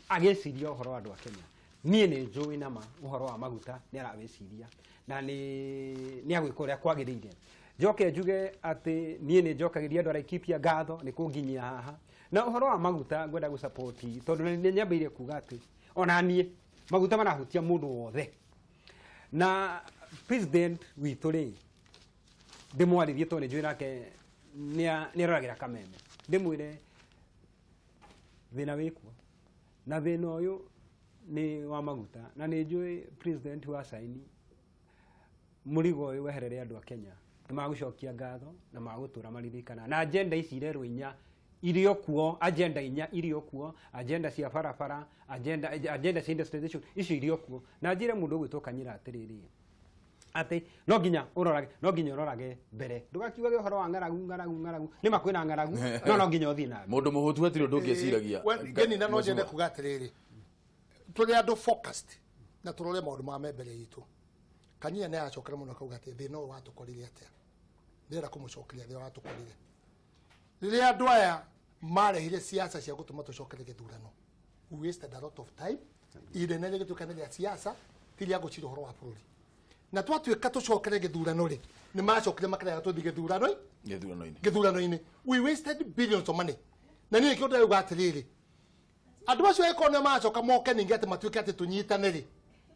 agĩciria ũhoro wa andũ a Kenya. Niĩ nĩ njũĩ nama ũhoro wa maguta nĩ arawĩciria na nĩ agwĩka ũrĩa kwagĩrĩire. Njoke njuge atĩ niĩ nĩ njokagĩria andũ a Laikipia ngatho nĩ kũnginyia haha. Na ũhoro wa maguta ngwenda gũsupport tondũ nĩ nyambĩire kuga atĩ ona niĩ maguta marahutia mũndũ wothe. Na president witũ rĩ, ndĩmwarĩrie tondũ nĩ njũĩ nake nĩ aroragĩra kameme, ndĩmwĩre thĩna wĩkuo na thĩna ũyũ nĩ wa maguta, na nĩ njũĩ president wa saini mũrigo ũyũ weherere andũ a Kenya nĩ magũcokia ngatho na magũtũra maririkana. Na agenda ici irerwo inya irio kuo, agenda inya irio kuo, agenda cia barabara, agenda cia industrialization icio irio kuo. Na njĩre mũndũ ũgwĩtwo Kanyira atĩrĩrĩ atĩ no nginya ũrorage mbere, ndũgakiuge ũhoro wa ng'aragu ng'aragu ng'aragu, nĩ ma kwĩna ng'aragu no nginya ũthiĩ na mũndũ mũhũtu hatirĩ ũndũ ũngĩciragia. Ngeni na no nyende kuga atĩrĩrĩ, tũrĩ andũ focused na tũrore maũndũ ma mbere itũ. Kanyira nĩ aracokera mũno akauga atĩ thĩna ũyũ watũkorire atĩa. Ndĩrenda kũmũcokeria thĩna watũkorire rĩrĩa andũ aya marehire siasa cia gũtũma tũcokere gĩthurano. We wasted a lot of time. Ihinda inene rĩgĩtuĩka nĩ rĩa siasa ti rĩa gũcira ũhoro wa bũrũri. Na twatuĩka tũcokere gĩthurano rĩ, nĩ macokire makarega tũthiĩ gĩthurano-inĩ. We wasted billions of money. Na niĩ nĩkĩo ndĩrauga atĩrĩrĩ, andũ acio angĩkorwo nĩ macoka moke ningĩ atĩ matuĩke atĩ tũnyitane rĩ,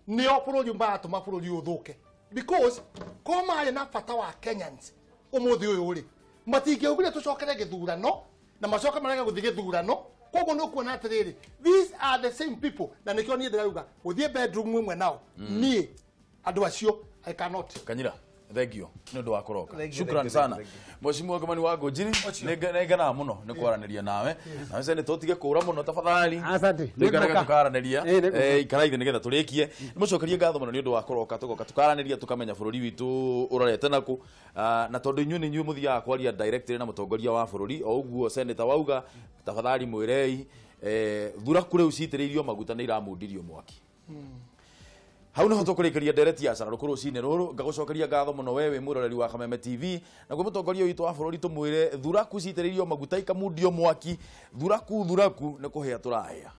nĩo bũrũri maratũma bũrũri ũthũke. Because ko marĩ na bata wa Kenyans ũmũthĩ ũyũ rĩ, matingĩaugire tũcokere gĩthurano na macoke marege gũthiĩ gĩthurano. Koguo nĩ ũkuona atĩrĩrĩ, these are the same people. Na nĩkĩo niĩ ndĩrauga gũthiĩ bedroom ĩmwe nao niĩ andũ acio I cannot. Kanyira, thank you nĩ ũndũ wa kũroka. Shukran sana Mheshimiwa Kimani wa Ngũnjiri, nĩ ngenaga mũno nĩ kwaranĩria nawe. Nawe Senator ũtige kũra mũno tafadhali. Asante. Tũikarage tũkaranĩria ikara ithe nĩgetha tũrĩkie. Nĩ mũcokerie ngatho mũno nĩ ũndũ wa kũroka tũgoka tũkaranĩria tũkamenya bũrũri witũ ũrorete nakũ, na tondũ inyuĩ nĩ inyuĩ mũthiaga kwaria directly na mũtongoria wa bũrũri o ũguo Senator wauga tafadhali mwĩrei thuraku rĩu citĩrĩirio maguta nĩ iramundirio mwaki. Hau niho tũkũrĩkĩria ndereti ya Cara Rũkũ rũcinĩ rũrũ. Ngagũcokeria ngatho mũno we wĩ mwĩroreri wa Kameme TV, naguo mũtongoria witũ wa bũrũri tũmwĩre thuraku citĩrĩirio maguta ikamundio mwaki, thuraku thuraku nĩ kũhĩa tũrahĩa.